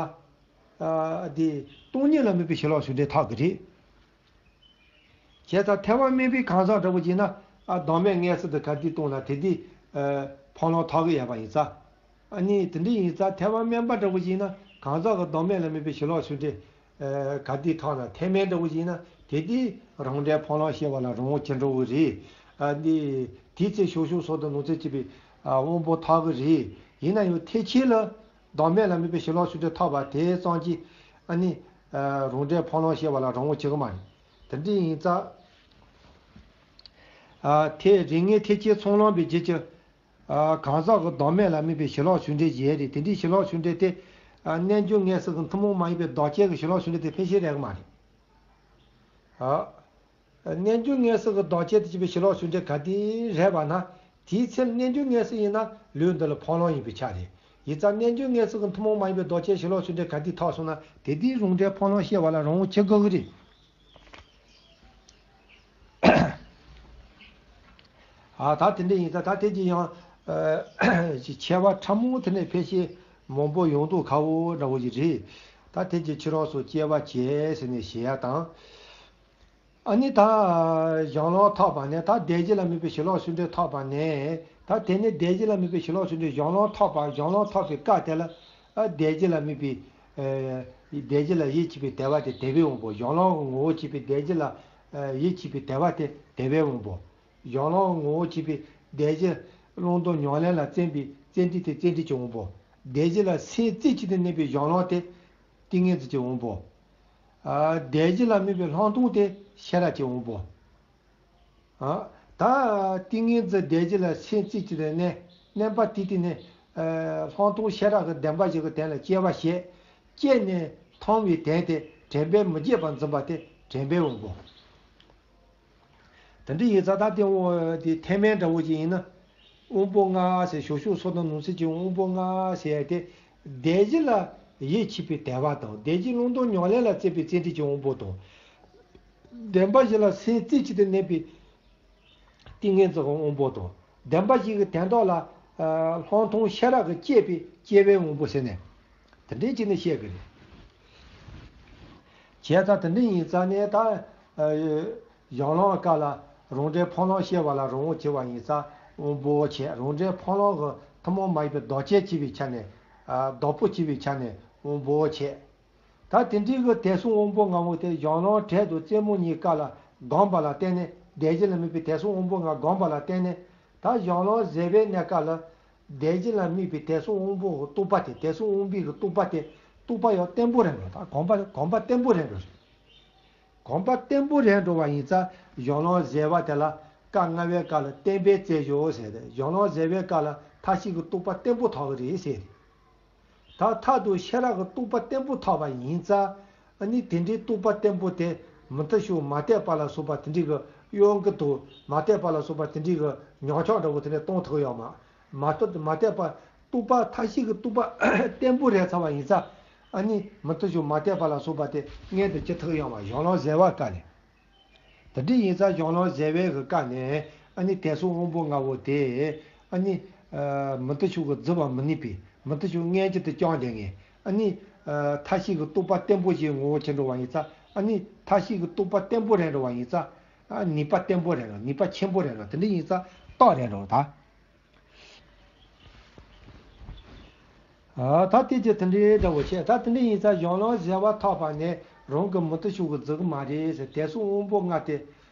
ཨ་དེ་སྟོང་ཉིད་ལ་དམིགས་པའི་ཞི་ལྷག་ཆོས་འབྲེལ་ཐོབ་ཀྱི་རེད། བྱས་ཙང་ཐེག་པ་དམན་པའི་གང་ཟག་འདྲ་བོ་ཅིག་ན་ཨ་བདག་མེད་མངོན་སུམ་དུ་ག་དུས་བཏང་ན་དེ་དུས་ཨ་འཕགས་ལམ་ཐོབ་ཀྱི་ཡོད་པ་ཡིན་ཙང་། ཨ་ནི་དེ་འདྲ་ཡིན་ཙང་ཐེག་པ་དམན་པ་འདྲ་བོ་ཅིག་ན་གང་ཟག་གི་བདག་མེད་ལ་དམིགས་པའི་ཞི་ལྷག་ཆོས་འབྲེལ་ཨ་ག་དུས་ཐོབ་ན། ཐེག་དམན་འདྲ་བོ་ཅིག་ན་དེ་དུས་རང་འབྲས་འཕགས་ལམ་སྐྱེ་བ་ལ་རང་དབང་གྱུར་འགྲོ་གི་རེད། ཨ་ནི་དེའི་ཚེ་ཞོག་ཞོག་སོགས་དང་ནང་ཚན་གཅིག་པའི་ཨ་དབང་པོ་ཐོབ་ཀྱི་རེད། ཡིན་ན་ཡང་ཐེག་ཆེན་ལ་བདག་མེད་ལ་དམིགས་པའི་ཞི་ལྷག་ཆོས་འབྲེལ་ཐོབ་པ་དེ་ཙམ་གྱིས་ཨ་ནི་ཨ་རང་འབྲས་འཕགས་ལམ་སྐྱེ་བ་ལ་རང་དབང་བྱེད་ཀྱི་མ་རེད། དེ་འདྲ་ཡིན་ཙང་། ཨ་ཐེག་རིགས་ངེས་ཐེག་ཆེན་ཚོགས་ལམ་པའི་རྗེས་ཀྱི་ཨ་གང་ཟག་གི་བདག་མེད་ལ་དམིགས་པའི་ཞི་ལྷག་ཆོས་འབྲེལ་ཞིག་ཡོད་རེད། དེ་འདྲའི་ཞི་ལྷག་ཆོས་འབྲེལ་དེ་ཨ་རྣལ་འབྱོར་མངོན་སུམ་གྱི་ཐུན་མོང་མ་ཡིན་པའི་བདག་རྐྱེན་གྱི་ཞི་ལྷག་ཆོས་འབྲེལ་དེ་ཕལ་ཆེར་རེད་ཀྱི་མ་རེད། ཨ། རྣལ་འབྱོར་མངོན་སུམ་གྱི་བདག་རྐྱེན་དུ་གྱུར་པའི་ཞི་ལྷག་ཆོས་འབྲེལ་ག་དུས་རེད་པ་ན། དེའི་ཚེ་རྣལ་འབྱོར་མངོན་སུམ་ཡིན་ན་ལུས་འདི་ལ་འཕགས་ལམ་ཡིན་པའི་ཆ་རེད། ཡིན་ཙང་རྣལ་འབྱོར་མངོན་སུམ་གྱི་ཐུན་མོང་མ་ཡིན་པའི་བདག་རྐྱེན་ཞི་ལྷག་ཆོས་འབྲེལ་ག་དུས་ཐོབ་སོང་ན་དེ་དུས་རང་འབྲས་འཕགས་ལམ་སྐྱེ་བ་ལ་རང་དབང་ཆེ་དགོས་ཀྱི་རེད། ཨ་ད་དེ་འདྲ་ཡིན་ཙང་ད་དེ་གྱི་ཡང་ཨ་ཆེ་བ་ཕྲ་མོ་དེ་ནས་ཕལ་ཆེར་མང་པོ་ཡོང་མདོག་ཁ་པོ་འདྲ་བོ་ཞིག་རེད། ད་དེ་གྱི་ཕྱི་རོལ་སོགས་སྐྱེ་བ་བྱས་ཟེར་ནས་ཞེས་ཡ་དང་། ཨ་ནི་ད་གཞན་ལམ་ཐོབ་པ་ནས་ད་དལ་བྱེད་ལ་དམིགས་པའི་ཞི་ལྷག་ཆོས་འབྲེལ་ཐོབ་པ་ནས་ད་དེ་ནས་དལ་བྱེད་ལ་དམིགས་པའི་ཞི་ལྷག་ཆོས་འབྲེལ་གཞན་ལམ་ཐོབ་པ་གཞན་ལམ་ཐོབ་པའི་སྐབས་དེ་ལ་ཨ་དལ་བྱེད་ལ་དམིགས་པའི་ཨ་དལ་བྱེད་ལ་ཡིད་ཆེས་པའི་དལ་བ་དེ་དལ་བའི་དབང་པོ། གཞན་ལམ་གྱི་ངོ་བོ་བྱས་པའི་དལ་བྱེད་ལ་ཨ་ཡིད་ཆེས་པའི་དལ་བ་དེ་དལ་བའི་དབང་པོ། གཞན་ལམ་གྱི་ངོ་བོ་བྱས་པའི་དལ་བྱེད་བླང་དོར་ཉམས་ལེན་ལ་བརྩོན་པའི་བརྩོན་འགྲུས་དེ་བརྩོན་འགྲུས་ཀྱི་དབང་པོ། དལ་བྱེད་ལ་སེམས་རྩེ་གཅིག་ཏུ་གནས་པའི་གཞན་ལམ་དེ་ཏིང་ངེ་འཛིན་གྱི་དབང་པོ། ཨ་དལ་བྱེད་ལ་དམིགས་པའི་ལྷག་མཐོང་དེ་ཤེས་རབ་ཀྱི་དབང་པོ། ཨ་ད་ཏིང་ངེ་འཛིན་དལ་བྱེད་ལ་སེམས་རྩེ་གཅིག་ཏུ་གནས། གནས་པ་དེ་དེ་ནས་ཨ་ལྷག་མཐོང་ཤེས་རབ་ཀྱི་བདེན་པ་བཞི་གི་དོན་ལ་དཔྱད་པ་བྱས། དཔྱད་ནས་མཐོང་བའི་དོན་དེ་དྲན་པས་མི་བརྗེད་པར་འཛིན་པ་དེ་དྲན་པའི་དབང་པོ། དེ་འདྲ་ཡིན་ཙང་ད་དེ་དབང་དེ་ཐེག་དམན་འདྲ་བོ་ཅིག་ཡིན་ན། དབང་པོ་ལྔ་ཟེར་ཞོག་ཞོག་སོགས་དང་ནང་གསེས་ཀྱི་དབང་པོ་ལྔ་ཟེར་ཡ་དེ། དལ་བྱེད་ལ་ཡིད་ཆེས་པའི་དལ་བ་དང་དལ་བྱེད་བླང་དོར་ཉམས་ལེན་ལ་བརྩོན་པའི་བརྩོན་འགྲུས་ཀྱི་དབང་པོ་དང་། བདེན་པ་བཞི་ལ་སེམས་རྩེ་གཅིག་ཏུ་གནས་པའི་ཏིང་ངེ་འཛིན་གྱི་དབང་པོ་དང་། བདེན་པ་བཞི་གི་དོན་དག་ལ་ལྷག་མཐོང་ཤེས་རབ་ཀྱིས་དཔྱད་པའི་དཔྱད་པའི་དབང་པོ་ཟེར་ནས། དེ་འདྲའི་ཅིག་ནས་བཤད་ཀྱི་རེད། བྱས་ཙང་དེ་འདྲ་ཡིན་ཙང་ནས་ད་གཞན་ལམ་སྐབས་ལ་རང་འབྲས་འཕགས་ལམ་སྐྱེ་བ་ལ་རང་དབང་ཆེ་བ་ཡིན་ཙང་དབང་པོ་ཆེ། རང་འབྲས་འཕགས་ལམ་གྱི་ཐུན་མོང་མ་ཡིན་པའི་བདག་རྐྱེན་ཆེ་བའི་ཆ་ནས་བདག་པོ་ཆེ་བའི་ཆ་ནས་དབང་པོ་ཆེ། ད་དེ་འདྲའི་གི་དད་གསུམ་དབང་པོ་ལྔ་པོ་དེ་གཞན་ལམ་བྲལ་དང་རྩེ་མོ་གཉིས་ཀ་ལ་སྒོམ་པ་ལ་བརྟེན་ནས་དལ་བྱེད་ལ་དམིགས་པའི་དད་གསུམ་དབང་པོ་ལྔ་སྒོམ་པ་ལ་བརྟེན་ནས་ད་གཞན་ལམ་བཟོད་པའི་གནས་སྐབས་ལ་དལ་བྱེད་ལ་དམིགས་པའི་དད་གསུམ་དབང་པོ་གི་རྟོག་པ་དེ། དད་གསུམ་དབང་པོའི་གི་རྟོག་པ་དེ་རྟོག་པ་ཡང་བརྟན་པོ་རེད་འགྲོ། ད་གོམས་པ་གོམས་པ་བརྟན་པོ་རེད་འགྲོ། གོམས་པ་བརྟན་པོ་རེད་འགྲོ་བ་ཡིན་ཙང་གཞན་ལམ་བཟོད་པ་དེ་ལ་སྐབས་ལྔ་པའི་སྐབས་ལ་བརྟན་པས་རྩོད་གཞོལ་ཟེར་ཏེ། གཞན་ལམ་བཟོད་པའི་སྐབས་ལ་མཐའ་བཞི་གི་རྟོག་པ་བརྟན་པོ་ཐོབ་ཀྱི་རེད་ཟེར། ད་མཐར་ཐུག་ཤེས་རབ་ཀྱི་རྟོགས་པ་བརྟན་པོ་ཐོབ་པ་ཡིན་ཙང་། ཨ་ནི་དེ་འདྲའི་རྟོགས་པ་བརྟན་པོ་དེ་མུ་སྟེགས་ཤོག་མ་དད་པ་ལ་སོགས་པ་དེ་འདྲའི་གི་གཡོ་འགུལ་དང་མ་དད་པ་ལ་སོགས་པ་དེ་འདྲའི་གི་ཉམས་ཆག་འདྲ་བོ་དེ་འདྲ་གཏོང་ཐུབ་ཡོད་མ། མ་རྟོགས་མ་དད་པ་རྟོགས་པ་མཐའ་བཞི་གི་རྟོགས་པ་བརྟན་པོ་རེད་ཚར་བ་ཡིན་ཙང་། ཨ་ནི་མུ་སྟེགས་ཤོག་མ་དད་པ་ལ་སོགས་པ་དེ་མངོན་དུ་བྱེད་ཐུབ་ཡོད་མ། གཞན་ལམ་བཟོད་པ་སྐབས་ནས། དེ་འདྲ་ཡིན་ཙང་གཞན་ལམ་བཟོད་པའི་གི་སྐབས་ནས་ཨ་ནི་དད་གསུམ་དབང་པོ་ལྔ་པོ་དེ་ཨ་ནི་མུ་སྟེགས་ཤོག་གི་རྫི་བ་མི་ནུས་པའི་མུ་སྟེགས་ཤོག་མངོན་གྱུར་དུ་བསྐྱངས་བསྡད་མཁན། ཨ་ནི་མཐའ་བཞི་གི་རྟོགས་པ་བརྟན་པོ་ཞིག་ངོ་བོ་ཆེ་འགྲོ་བ་ཡིན་ཙང་། ཨ་ནི་མཐའ་བཞི་གི་རྟོགས་པ་བརྟན་པོ་རེད་འགྲོ་བ་ཡིན་ཙང་། ཨ་ནུས་པ་བརྟན་པོ་རེད་འགྲོ། ནུས་པ་ཆེན་པོ་རེད་འགྲོ། དེ་འདྲ་ཡིན་ཙང་རྟགས་རེད་འགྲོ་ད། ཨ་ད་དེ་ཅི་དེ་འདྲའི་འདྲ་བོ་བྱས། ད་དེ་འདྲ་ཡིན་ཙང་གཞན་ལམ་བཟོད་པ་ཐོབ་པ་ནས་རང་གི་མུ་སྟེགས་ཤོག་གི་རྫི་གི་མ་རེད་ཟེར། དད་གསུམ་དབང་པོ་ལྔ་དེ་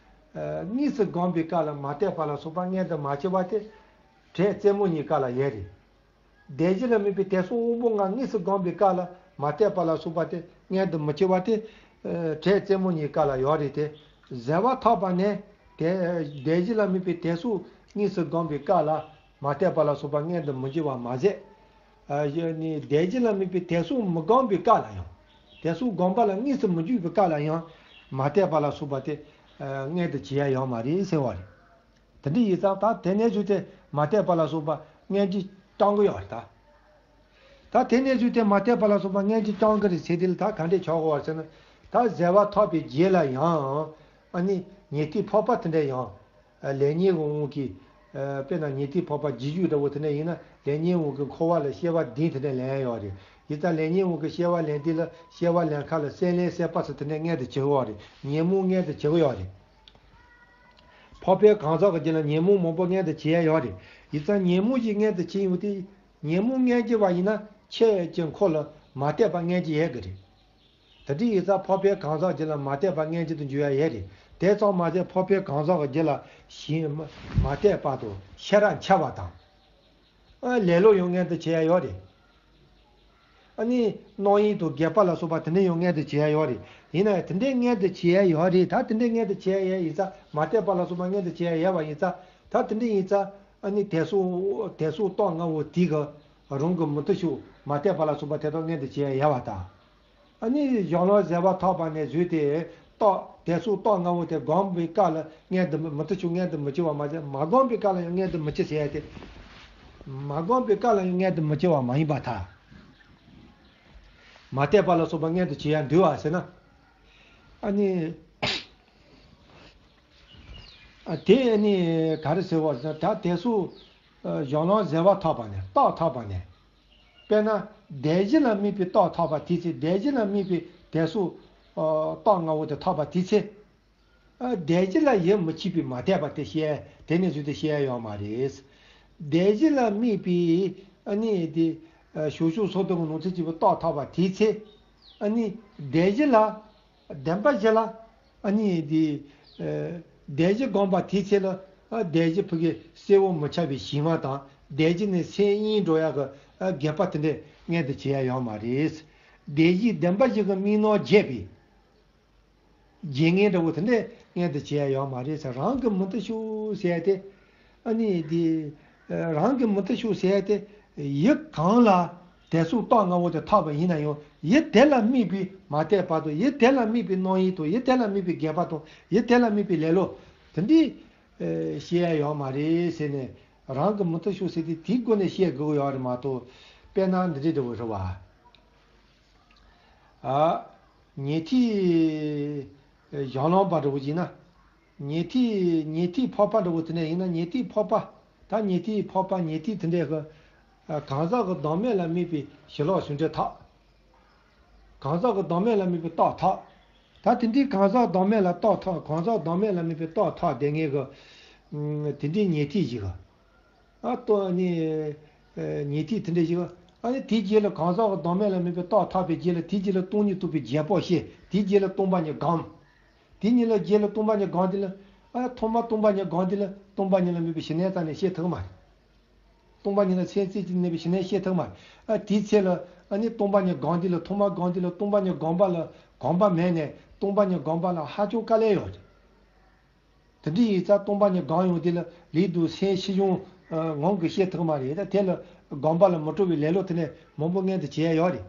ཨ་དངོས་སུ་སྒོམ་པའི་སྐབས་ལ་མ་དད་པ་ལ་སོགས་པ་མངོན་དུ་མ་གྱུར་པ་དེ་བྲལ་རྩེ་མོ་གཉིས་ཀ་ལ་ཡོད་རེད། དལ་བྱེད་ལ་དམིགས་པའི་དད་གསུམ་དབང་པོ་ལྔ་དངོས་སུ་སྒོམ་པའི་སྐབས་ལ་མ་དད་པ་ལ་སོགས་པ་དེ་མངོན་དུ་མི་གྱུར་པ་དེ་ཨ་བྲལ་རྩེ་མོ་གཉིས་ཀ་ལ་ཡོད་རེད་དེ། བཟོད་པ་ཐོབ་པ་ནས་དེ་དལ་བྱེད་ལ་དམིགས་པའི་དད་གསུམ་དངོས་སུ་སྒོམ་པའི་སྐབས་ལ་མ་དད་པ་ལ་སོགས་པ་མངོན་དུ་མི་གྱུར་བ་མ་ཟད། ཨ་ཡ་ནི་དལ་བྱེད་ལ་དམིགས་པའི་དད་གསུམ་མི་སྒོམ་པའི་སྐབས་ལ་ཡང་། དད་གསུམ་སྒོམ་པ་ལ་དངོས་སུ་མི་འཇུག་པའི་སྐབས་ལ་ཡང་མ་དད་པ་ལ་སོགས་པ་དེ་ཨ་མངོན་དུ་བྱེད་ཡ་ཡོད་མ་རེད་ཟེར་བ་རེད། དེ་འདྲ་ཡིན་ཙང་ད་དེ་ནས་བཟུང་སྟེ་མ་དད་པ་ལ་སོགས་པ་སྔོན་གྱི་སྐྱོང་གི་ཡོད་རེད་ད། ད་དེ་ནས་བཟུང་སྟེ་མ་དད་པ་ལ་སོགས་པ་སྔོན་གྱི་སྐྱོང་གི་རེད་ཟེར་དེ་ལ་ད་ག་འདྲས་ཆགས་དགོས་པ་ཟེར་ན། ད་བཟོད་པ་ཐོབ་པའི་རྗེས་ལ་ཡང་ཨ་ནི་ཉེས་དམིགས་ཕོག་པ་དེ་འདྲ་ཡང་ ལས་ཉོན་དབང་གིས། དཔེར་ན་ཉོན་སྲིད་ཕོག་པ་རྗེས་འཇུག་འདྲ་བོ་དེ་འདྲ་ཡིན་ན། ལས་ཉོན་དབང་གིས་འཁོར་བ་ལ་སྐྱེ་བ་བདུན་དེ་འདྲ་ལེན་ཡ་ཡོད་རེད། ཡིན་ཙང་ལས་ཉོན་དབང་གིས་སྐྱེ་བ་ལེན་དུས་ལ། སྐྱེ་བ་ལེན་ཁ་ལ་སྲེད་ལེན་སྲེད་པ་ཚོ་དེ་འདྲ་མངོན་དུ་བྱེད་ཀྱི་ཡོད་རེད། ཉོན་མོངས་མངོན་དུ་བྱེད་ཀྱི་ཡོད་རེད། ཕོག་པའི་གང་ཟག་གི་རྒྱུད་ལ་ཉོན་མོངས་མང་པོ་མངོན་དུ་བྱེད་ཡ་ཡོད་རེད། ཡིན་ཙང་ཉོན་མོངས་ཤིག་མངོན་དུ་བྱེད་ཡོང་དུས། ཉོན་མོངས་མངོན་གྱི་བ་ཡིན་ན། ཁྱེད་ཀྱི་འཁོར་ལ་མ་དད་པ་མངོན་གྱི་ཡོད་གི་རེད། དེ་འདྲ་ཡིན་ཙང་ཕོག་པའི་གང་ཟག་རྒྱུད་ལ་མ་དད་པ་མངོན་གྱི་དུ་འགྱུར་ཡ་ཡོད་རེད། དེ་ཙམ་མ་ཟད་ཕོག་པའི་གང་ཟག་གི་རྒྱུད་ལ་ཞིང་མ་དད་པ་དང་ཤ་ར་འཆའ་བ་དང་། ཨ་ལེ་ལོ་ཡང་མངོན་དུ་བྱེད་ཡ་ཡོད་རེད། ཨ་ནི་རྣམ་གཡེང་དང་སྒེག་པ་ལ་སོགས་པ་དེ་འདྲ་ཡང་མངོན་དུ་བྱེད་ཡ་ཡོད་རེད། ཡིན་ན་ཡང་དེ་འདྲ་མངོན་དུ་བྱེད་ཡ་ཡོད་རེད། ད་དེ་འདྲ་མངོན་དུ་བྱེད་ཡ་ཡིན་ཙང་མ་དད་པ་ལ་སོགས་པ་མངོན་དུ་བྱེད་ཡ་ཡོད་པ་ཡིན་ཙང་། ད་དེ་འདྲ་ཡིན་ཙང་ཨ་ནི་དད་སོགས་དད་སོགས་རྟོག་ལྔ་པོ་དེ་གི་རང་གི་མུ་སྟེགས་ཤོག་མ་དད་པ་ལ་སོགས་པ་དེ་དག་མངོན་དུ་བྱེད་ཡ་ཡོད་པ་དང་། ཨ་ནི་གཞན་ལ་བཟོད་པ་ཐོབ་པ་ནས་བཟོས་ཏེ། རྟོག་དད་སོགས་རྟོག་ལྔ་པོ་དེ་བསྒོམས་པའི་སྐབས་ལ་མངོན་དུ་མུ་སྟེགས་ཤོག་མངོན་དུ་མི་བྱེད་པ་མ་ཟད། མ་བསྒོམས་པའི་སྐབས་ལ་ཡང་མངོན་དུ་མི་བྱེད་ཟེར་ཡ་དེ། མ་བསྒོམས་པའི་སྐབས་ལ་ཡང་མངོན་དུ་མི་བྱེད་པ་མ་ཡིན་པར་ཐལ། མ་དད་པ་ལ་སོགས་པ་མངོན་དུ་བྱེད་ཡ་འདུལ་བ་ཟེར་ན། ཨ་ནི། ཨ་དེ་ཨ་ནི་ག་རེ་ཟེར་བ་ཟེར་ན། ད་དད་སོགས་གཞན་ལ་བཟོད་པ་ཐོབ་པ་ནས། རྟོག་ཐོབ་པ་ནས། དཔེར་ན་དལ་བཞི་ལ་དམིགས་པའི་རྟོག་ཐོབ་པ་དེའི་ཚེ། དལ་བཞི་ལ་དམིགས་པའི་དད་སོགས་རྟོག་ལྔ་པོ་དེ་ཐོབ་པ་དེའི་ཚེ། ཨ་དལ་བཞི་ལ་ཡིད་མི་ཆེས་པའི་མ་དད་པ་དེ་སྐྱེ། དེ་ནས་བཟུང་སྟེ་སྐྱེ་ཡ་ཡོད་མ་རེད། དལ་བཞི་ལ་དམིགས་པའི་ཨ་ནི་དེ་ཞོ་ཤུག་སོགས་དང་གི་ནང་ཚན་གཅིག་པའི་རྟོག་ཐོབ་པ་དེའི་ཚེ། ཨ་ནི་དལ་བཞི་ལ། བདེན་པ་བཞི་ལ། ཨ་ནི་དེ་དལ་བཞི་བསྒོམས་པ་དེའི་ཚེ་ལ། ཨ་དལ་བཞི་ཕ་གི་གསལ་བོ་མི་འཆར་བའི་ཞི་བ་དང་། དལ་བཞི་ནས་སེམས་གཡེང་འགྲོ་ཡ་གི་ཨ་སྒེག་པ་དེ་འདྲ་མངོན་དུ་བྱེད་ཡ་ཡོད་མ་རེད། དལ་བཞི་བདེན་པ་བཞི་གི་དམིགས་རྣམ་བརྗེད་པའི་བརྗེད་ངས་འདྲ་བོ་དེ་འདྲ་མངོན་དུ་བྱེད་ཡ་ཡོད་མ་རེད་ཟེར། རང་གི་མུ་སྟེགས་ཤོག་ཟེར་ཡ་དེ། ཨ་ནི་དེ། རང་གི་མུ་སྟེགས་ཤོག་ཟེར་ཡ་དེ། ཡུལ་གང་ལ་དད་སོགས་རྟོག་ལྔ་པོ་དེ་ཐོབ་པ་ཡིན་ན་ཡང་། ཡུལ་དེ་ལ་དམིགས་པའི་མ་དད་པ་དང་། ཡུལ་དེ་ལ་དམིགས་པའི་རྣམ་གཡེང་དང་། ཡུལ་དེ་ལ་དམིགས་པའི་སྒེག་པ་དང་། ཡུལ་དེ་ལ་དམིགས་པའི་ལེ་ལོ་དེ་འདྲ་བྱེད་ཡ་ཡོད་མ་རེད་ཟེར་ནས། རང་གི་མུ་སྟེགས་ཤོག་ཟེར་དེ་དེའི་སྒོ་ནས་བཤད་དགོས་ཡོད་རེད་མ་གཏོགས། དཔེར་ན་འདི་འདྲ་འདྲ་བོ་རེད་བ། ཨ། ཉན་ཐོས་གཞན་ལམ་པ་འདྲ་བོ་ཡིན་ན། ཉན་ཐོས་ཉན་ཐོས་འཕགས་པ་འདྲ་བོ་དེ་འདྲ་ཡིན་ན། ཉན་ཐོས་འཕགས་པ། ད་ཉན་ཐོས་འཕགས་པ་ཉན་ཐོས་དེ་འདྲ་གི། ཨ་གང་ཟག་གི་བདག་མེད་ལ་དམིགས་པའི་ཞི་ལྷག་ཟུང་འབྲེལ་ཐོབ། གང་ཟག་གི་བདག་མེད་ལ་དམིགས་པའི་རྟོགས་ཐོབ། ད་དེ་འདྲའི་གང་ཟག་བདག་མེད་ལ་རྟོགས་ཐོབ། གང་ཟག་བདག་མེད་ལ་དམིགས་པའི་རྟོགས་ཐོབ་བསྡད་མཁན་གྱི། ཨ་དེ་འདྲའི་ཉན་ཐོས་ཞིག་གི། ཨ་ལྟོ་ནི། ཨ་ཉན་ཐོས་དེ་འདྲ་ཞིག་ཨ་ནི་དེའི་རྗེས་ལ་གང་ཟག་གི་བདག་མེད་ལ་དམིགས་པའི་རྟོགས་ཐོབ་པའི་རྗེས་ལ། དེའི་རྗེས་ལ་སྟོང་ཉིད་རྟོགས་པའི་རྗེས་དཔག་བྱས། དེའི་རྗེས་ལ་སྟོང་པ་ཉིད་བསྒོམ། དེའི་ཉིད་ལ་རྗེས་ལ་སྟོང་པ་ཉིད་བསྒོམ་དེ་ལ། ཨ་ཐོག་མར་སྟོང་པ་ཉིད་བསྒོམ་དེ་ལ། སྟོང་པ་ཉིད་ལ་དམིགས་པའི་ཞི་གནས་རྩ་ནས་སྐྱེ་ཐུབ་ཀྱི་མ་རེད། སྟོང་པ་ཉིད་ལ་སེམས་རྩེ་གཅིག་གནས་པའི་ཞི་གནས་སྐྱེ་ཐུབ་ཀྱི་མ་རེད། ཨ་དེའི་ཚེ་ལ་ཨ་ནི་སྟོང་པ་ཉིད་བསྒོམ་དེ་ལ། ཐོག་མར་བསྒོམ་དེ་ལ། སྟོང་པ་ཉིད་བསྒོམ་པ་ལ། བསྒོམ་པ་མེད་ནས་སྟོང་པ་ཉིད་བསྒོམ་པ་ལ་ཧ་ཅང་དཀའ་ལས་ཡོད་རེད། དེ་འདྲ་ཡིན་ཙང་སྟོང་པ་ཉིད་བསྒོམ་ཡོང་དུས་ལ་ལུས་དང་སེམས་ཤེས་བྱུང་ངང་གིས་སྐྱེ་ཐུབ་ཀྱི་མ་རེད། ད་དེ་ལ་བསྒོམ་པ་ལ་མི་སྤྲོ་བའི་ལེ་ལོ་དེ་ནས་མང་པོ་མངོན་དུ་བྱེད་ཡ་ཡོད་རེད།